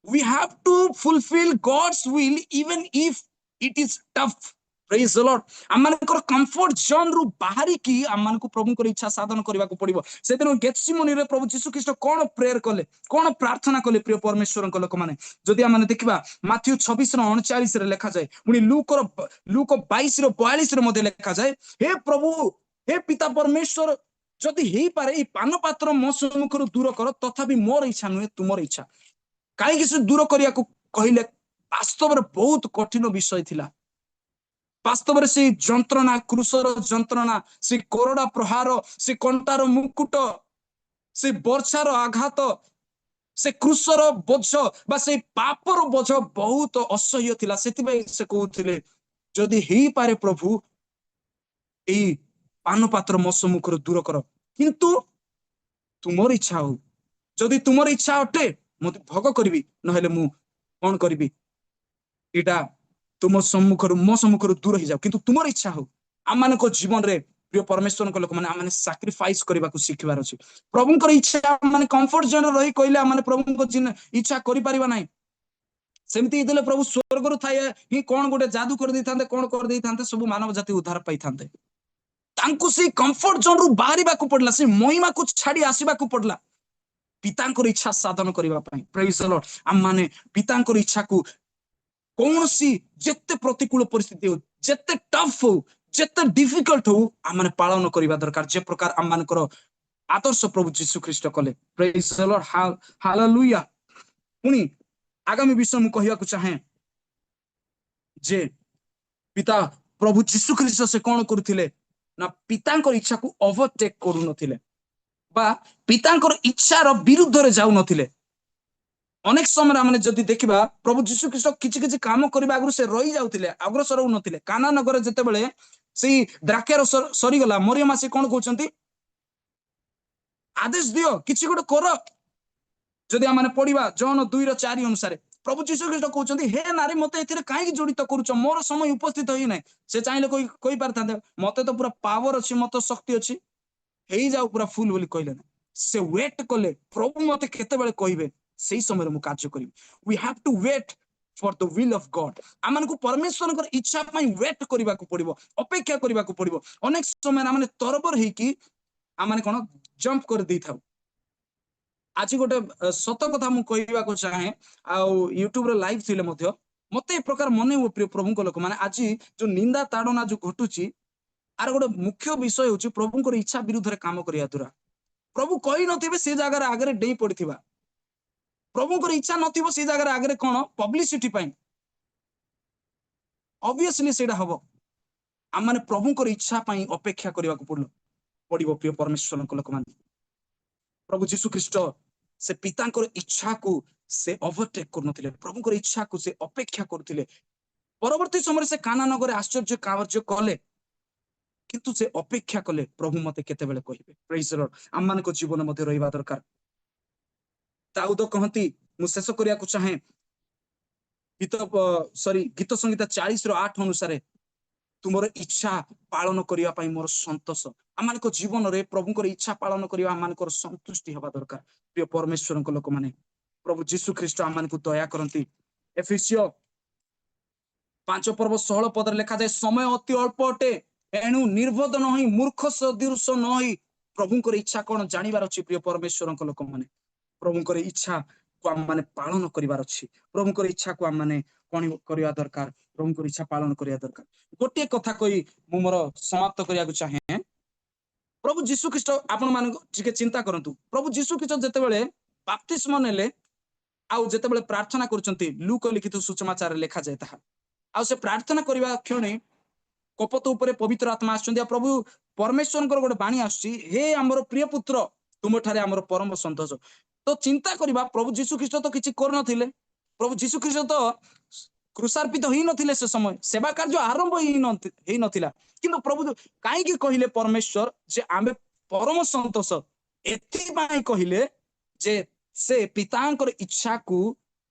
we have to fulfill God's will even if it is tough. Praise the Lord. ଆମମାନଙ୍କର କମ୍ଫର୍ଟ ଜୋନ ରୁ ବାହାରିକି ଆମମାନଙ୍କୁ ପ୍ରଭୁଙ୍କର ଇଚ୍ଛା ସାଧନ କରିବାକୁ ପଡିବ। ସେଦିନ ଗେତ୍ସିମନିରେ ପ୍ରଭୁ ଯୀଶୁ ଖ୍ରୀଷ୍ଟ କଣ ପ୍ରେୟର କଲେ, କଣ ପ୍ରାର୍ଥନା କଲେ? ପ୍ରିୟ ପରମେଶ୍ୱରଙ୍କ ଲୋକମାନେ, ଯଦି ଆମେ ଦେଖିବା, ମାଥ୍ୟୁ 26ର 39ରେ ଲେଖାଯାଏ, ପୁଣି ଲୁକ 22ର 42ରେ ମଧ୍ୟ ଲେଖାଯାଏ, ହେ ପ୍ରଭୁ, ହେ ପିତା ପରମେଶ୍ୱର, ଯଦି ହେଇପାରେ ଏଇ ପାନ ପାତ୍ର ମୋ ସମ୍ମୁଖରୁ ଦୂର କର, ତଥାପି ମୋର ଇଚ୍ଛା ନୁହେଁ, ତୁମର ଇଚ୍ଛା। କାହିଁକି ସେ ଦୂର କରିବାକୁ କହିଲେ? ବାସ୍ତବରେ ବହୁତ କଠିନ ବିଷୟ ଥିଲା। ବାସ୍ତବରେ ସେଇ ଯନ୍ତ୍ରଣା, କ୍ରୁଶର ଯନ୍ତ୍ରଣା, ସେ କୋରଡା ପ୍ରହାର, ସେ କଣ୍ଟାର ମୁକୁଟ, ସେ ବର୍ଚ୍ଛାର ଆଘାତ, ସେ କ୍ରୁଶର ବୋଝ ବା ସେଇ ପାପର ବୋଝ ବହୁତ ଅସହ୍ୟ ଥିଲା। ସେଥିପାଇଁ ସେ କହୁଥିଲେ, ଯଦି ହେଇପାରେ ପ୍ରଭୁ, ଏଇ ପାନ ପାତ୍ର ମୋ ସମ୍ମୁଖରୁ ଦୂର କର, କିନ୍ତୁ ତୁମର ଇଚ୍ଛା ହଉ। ଯଦି ତୁମର ଇଚ୍ଛା ଅଟେ, ମୁଁ ଭୋଗ କରିବି, ନହେଲେ ମୁଁ କଣ କରିବି, ଏଇଟା ତୁମ ସମ୍ମୁଖରୁ, ମୋ ସମ୍ମୁଖରୁ ଦୂର ହେଇଯାଉ, କିନ୍ତୁ ତୁମର ଇଚ୍ଛା ହଉ। ଆମମାନଙ୍କ ଜୀବନରେ, ପ୍ରିୟ ପରମେଶ୍ୱରଙ୍କ ଲୋକମାନେ, ଆମମାନେ ସାକ୍ରିଫାଇସ କରିବାକୁ ଶିଖିବାର ଅଛି। ପ୍ରଭୁଙ୍କର ଇଚ୍ଛା, ମାନେ କମ୍ଫର୍ଟ ଜୋନରେ ରହି କହିଲେ ଆମେ ପ୍ରଭୁଙ୍କ ଇଚ୍ଛା କରିପାରିବା ନାହିଁ। ସେମିତି ହେଇଥିଲେ ପ୍ରଭୁ ସ୍ୱର୍ଗରୁ ଥାଇ ହିଁ କଣ ଗୋଟେ ଯାଦୁ କରିଦେଇଥାନ୍ତେ, କଣ କରିଦେଇଥାନ୍ତେ, ସବୁ ମାନବ ଜାତି ଉଦ୍ଧାର ପାଇଥାନ୍ତେ। ତାଙ୍କୁ ସେଇ କମ୍ଫର୍ଟ ଜୋନ ରୁ ବାହାରିବାକୁ ପଡିଲା, ସେ ମହିମାକୁ ଛାଡି ଆସିବାକୁ ପଡିଲା ପିତାଙ୍କର ଇଚ୍ଛା ସାଧନ କରିବା ପାଇଁ। Praise the Lord. ଆମମାନେ ପିତାଙ୍କର ଇଚ୍ଛାକୁ କୌଣସି ଯେତେ ପ୍ରତିକୂଳ ପରିସ୍ଥିତି ହଉ, ଯେତେ ଟଫ୍ ହଉ, ଯେତେ ଡିଫିକଲ୍ଟ ହଉ, ଆମମାନେ ପାଳନ କରିବା ଦରକାର, ଯେ ପ୍ରକାର ଆମମାନଙ୍କର ଆଦର୍ଶ ପ୍ରଭୁ ଯୀଶୁ ଖ୍ରୀଷ୍ଟ କଲେ। Praise the Lord. Hallelujah. ପୁଣି ଆଗାମୀ ବିଷୟ ମୁଁ କହିବାକୁ ଚାହେଁ ଯେ ପିତା ପ୍ରଭୁ ଯୀଶୁ ଖ୍ରୀଷ୍ଟ ସେ କଣ କରୁଥିଲେ ନା, ପିତାଙ୍କର ଇଚ୍ଛାକୁ ଓଭରଟେକ୍ କରୁନଥିଲେ ବା ପିତାଙ୍କର ଇଚ୍ଛାର ବିରୁଦ୍ଧରେ ଯାଉନଥିଲେ। ଅନେକ ସମୟରେ ଆମେ ଯଦି ଦେଖିବା, ପ୍ରଭୁ ଯୀଶୁ ଖ୍ରୀଷ୍ଟ କିଛି କିଛି କାମ କରିବା ଆଗରୁ ସେ ରହି ଯାଉଥିଲେ, ଅଗ୍ରସର ହଉନଥିଲେ। କାନା ନଗରରେ ଯେତେବେଳେ ସେଇ ଦ୍ରାକ୍ଷାରସ ସରିଗଲା, ମରିୟମ ଆସି କଣ କହୁଛନ୍ତି? ଆଦେଶ ଦିଅ, କିଛି ଗୋଟେ କର। ଯଦି ଆମେ ପଢିବା ଯୋହନ 2ର 4 ଅନୁସାରେ, ପ୍ରଭୁ ଯୀଶୁ ଖ୍ରୀଷ୍ଟ କହୁଛନ୍ତି, ହେ ନାରୀ, ମତେ ଏଥିରେ କାହିଁକି ଜଡିତ କରୁଛ? ମୋର ସମୟ ଉପସ୍ଥିତ ହେଇନାହିଁ। ସେ ଚାହିଁଲେ କହିପାରିଥାନ୍ତେ, ମତେ ତ ପୁରା ପାୱାର ଅଛି, ମତେ ଶକ୍ତି ଅଛି, ହେଇଯାଉ ପୁରା ଫୁଲ ବୋଲି କହିଲେ ନା। ସେ ୱେଟ୍ କଲେ, ପ୍ରଭୁ ମତେ କେତେବେଳେ କହିବେ, ସେଇ ସମୟରେ ମୁଁ କାର୍ଯ୍ୟ କରିବି। We have to wait for the will of God. ଆମମାନଙ୍କୁ ପରମେଶ୍ୱରଙ୍କର ଇଚ୍ଛା ପାଇଁ ୱେଟ୍ କରିବାକୁ ପଡିବ, ଅପେକ୍ଷା କରିବାକୁ ପଡିବ। ଅନେକ ସମୟରେ ଆମେ ତରବର ହେଇକି ଆମମାନେ କଣ ଜମ୍ପ କରିଦେଇଥାଉ। ଆଜି ଗୋଟେ ସତ କଥା ମୁଁ କହିବାକୁ ଚାହେଁ, ଆଉ ୟୁଟ୍ୟୁବରେ ଲାଇଭ ଥିଲେ ମଧ୍ୟ ମତେ ଏ ପ୍ରକାର ମନେ ହୁଏ, ପ୍ରିୟ ପ୍ରଭୁଙ୍କ ଲୋକମାନେ, ଆଜି ଯୋଉ ନିନ୍ଦା ତାଡନା ଯୋଉ ଘଟୁଛି, ଆର ଗୋଟେ ମୁଖ୍ୟ ବିଷୟ ହେଉଛି ପ୍ରଭୁଙ୍କର ଇଚ୍ଛା ବିରୁଦ୍ଧରେ କାମ କରିବା ଦ୍ୱାରା। ପ୍ରଭୁ କହିନଥିବେ, ସେ ଜାଗାରେ ଆଗରେ ଡେଇଁ ପଡିଥିବା। ପ୍ରଭୁଙ୍କର ଇଚ୍ଛା ନଥିବ, ସେ ଜାଗାରେ ଆଗରେ କଣ ପବ୍ଲିସିଟି ପାଇଁ ଅବଭିୟସଲି ସେଇଟା ହବ। ଆମମାନେ ପ୍ରଭୁଙ୍କର ଇଚ୍ଛା ପାଇଁ ଅପେକ୍ଷା କରିବାକୁ ପଡିବ। ପ୍ରିୟ ପରମେଶ୍ୱରଙ୍କ ଲୋକମାନେ, ପ୍ରଭୁ ଯୀଶୁ ଖ୍ରୀଷ୍ଟ ସେ ପିତାଙ୍କର ଇଚ୍ଛାକୁ ସେ ଓଭରଟେକ୍ କରୁନଥିଲେ, ପ୍ରଭୁଙ୍କର ଇଚ୍ଛାକୁ ସେ ଅପେକ୍ଷା କରୁଥିଲେ। ପରବର୍ତ୍ତୀ ସମୟରେ ସେ କାନା ନଗରରେ ଆଶ୍ଚର୍ଯ୍ୟ କାର୍ଯ୍ୟ କଲେ, କିନ୍ତୁ ସେ ଅପେକ୍ଷା କଲେ, ପ୍ରଭୁ ମତେ କେତେବେଳେ କହିବେ। Praise the Lord. ଆମମାନଙ୍କ ଜୀବନ ମଧ୍ୟ ରହିବା ଦରକାର। ଦାଉଦ କହନ୍ତି, ମୁଁ ଶେଷ କରିବାକୁ ଚାହେଁ, ଗୀତ ସରି ଗୀତ ସଂହିତା 40:8 ଅନୁସାରେ, ତୁମର ଇଚ୍ଛା ପାଳନ କରିବା ପାଇଁ ମୋର ସନ୍ତୋଷ। ଆମମାନଙ୍କ ଜୀବନରେ ପ୍ରଭୁଙ୍କର ଇଚ୍ଛା ପାଳନ କରିବା ଆମମାନଙ୍କର ସନ୍ତୁଷ୍ଟି ହେବା ଦରକାର। ପ୍ରିୟ ପରମେଶ୍ୱରଙ୍କ ଲୋକମାନେ, ପ୍ରଭୁ ଯୀଶୁ ଖ୍ରୀଷ୍ଟ ଆମମାନଙ୍କୁ ଦୟା କରନ୍ତି। ଏଫିସିୟ 5 ପର୍ବ 16 ପଦରେ ଲେଖାଯାଏ, ସମୟ ଅତି ଅଳ୍ପ ଅଟେ, ଏଣୁ ନିର୍ବୋଧ ନ ହୋଇ, ମୂର୍ଖ ସଦୃଶ ନ ହୋଇ ପ୍ରଭୁଙ୍କର ଇଚ୍ଛା କଣ ଜାଣିବାର ଅଛି। ପ୍ରିୟ ପରମେଶ୍ୱରଙ୍କ ଲୋକମାନେ, ପ୍ରଭୁଙ୍କର ଇଚ୍ଛାକୁ ଆମମାନେ ପାଳନ କରିବାର ଅଛି। ପ୍ରଭୁଙ୍କର ଇଚ୍ଛାକୁ ଆମମାନେ କଣ କରିବା ଦରକାର? ପ୍ରଭୁଙ୍କର ଇଚ୍ଛା ପାଳନ କରିବା ଦରକାର। ଗୋଟିଏ କଥା କହି ମୁଁ ମୋର ସମାପ୍ତ କରିବାକୁ ଚାହେଁ। ପ୍ରଭୁ ଯୀଶୁ ଖ୍ରୀଷ୍ଟ, ଆପଣ ମାନଙ୍କୁ ଟିକେ ଚିନ୍ତା କରନ୍ତୁ, ପ୍ରଭୁ ଯୀଶୁ ଖ୍ରୀଷ୍ଟ ଯେତେବେଳେ ବାପ୍ତିସ୍ମ ନେଲେ ଆଉ ଯେତେବେଳେ ପ୍ରାର୍ଥନା କରୁଛନ୍ତି, ଲୁକ ଲିଖିତ ସୁସମାଚାରରେ ଲେଖାଯାଏ ତାହା, ଆଉ ସେ ପ୍ରାର୍ଥନା କରିବା କ୍ଷଣି କପୋତ ଉପରେ ପବିତ୍ର ଆତ୍ମା ଆସୁଛନ୍ତି ଆଉ ପ୍ରଭୁ ପରମେଶ୍ୱରଙ୍କର ଗୋଟେ ବାଣୀ ଆସୁଛି, "ହେ ଆମର ପ୍ରିୟ ପୁତ୍ର, ତୁମଠାରେ ଆମର ପରମ ସନ୍ତୋଷ।" ତ ଚିନ୍ତା କରିବା, ପ୍ରଭୁ ଯୀଶୁ ଖ୍ରୀଷ୍ଟ ତ କିଛି କରୁନଥିଲେ, ପ୍ରଭୁ ଯୀଶୁ ଖ୍ରୀଷ୍ଟ ତ କ୍ରୁଶାର୍ପିତ ହେଇନଥିଲେ, ସେ ସମୟ ସେବା କାର୍ଯ୍ୟ ଆରମ୍ଭ ହେଇନଥିଲା, କିନ୍ତୁ ପ୍ରଭୁ କାହିଁକି କହିଲେ ପରମେଶ୍ୱର ଯେ ଆମେ ପରମ ସନ୍ତୋଷ? ଏଥିପାଇଁ କହିଲେ ଯେ ସେ ପିତାଙ୍କର ଇଚ୍ଛାକୁ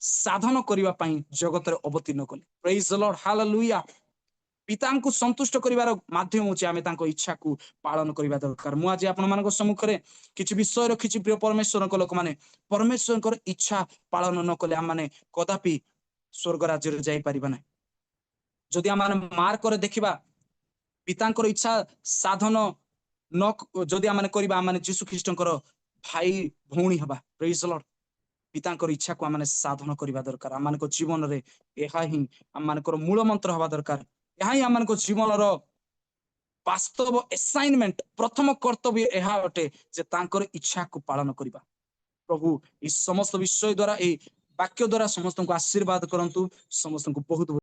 ସାଧନ କରିବା ପାଇଁ ଜଗତରେ ଅବତୀର୍ଣ୍ଣ କଲେ। Praise the Lord, hallelujah. ପିତାଙ୍କୁ ସନ୍ତୁଷ୍ଟ କରିବାର ମାଧ୍ୟମ ହଉଛି ଆମେ ତାଙ୍କ ଇଚ୍ଛାକୁ ପାଳନ କରିବା ଦରକାର। ମୁଁ ଆଜି ଆପଣମାନଙ୍କ ସମ୍ମୁଖରେ କିଛି ବିଷୟ ରଖିଛି। ପ୍ରିୟ ପରମେଶ୍ୱରଙ୍କ ଲୋକମାନେ, ପରମେଶ୍ୱରଙ୍କର ଇଚ୍ଛା ପାଳନ ନ କଲେ ଆମମାନେ କଦାପି ସ୍ୱର୍ଗ ରାଜ୍ୟରେ ଯାଇପାରିବା ନାହିଁ। ଯଦି ଆମେ ମାର୍କରେ ଦେଖିବା, ପିତାଙ୍କର ଇଚ୍ଛା ସାଧନ ନ ଯଦି ଆମେ କରିବା, ଆମେ ଯୀଶୁ ଖ୍ରୀଷ୍ଟଙ୍କର ଭାଇ ଭଉଣୀ ହେବା। Praise the Lord. ପିତାଙ୍କର ଇଚ୍ଛାକୁ ଆମେ ସାଧନ କରିବା ଦରକାର। ଆମମାନଙ୍କ ଜୀବନରେ ଏହା ହିଁ ଆମମାନଙ୍କର ମୂଳ ମନ୍ତ୍ର ହେବା ଦରକାର। ଏହା ହିଁ ଆମମାନଙ୍କ ଜୀବନର ବାସ୍ତବ ଆସାଇନମେଣ୍ଟ, ପ୍ରଥମ କର୍ତ୍ତବ୍ୟ ଏହା ଅଟେ ଯେ ତାଙ୍କର ଇଚ୍ଛାକୁ ପାଳନ କରିବା। ପ୍ରଭୁ ଏଇ ସମସ୍ତ ବିଷୟ ଦ୍ଵାରା, ଏଇ ବାକ୍ୟ ଦ୍ଵାରା ସମସ୍ତଙ୍କୁ ଆଶୀର୍ବାଦ କରନ୍ତୁ। ସମସ୍ତଙ୍କୁ ବହୁତ ବହୁତ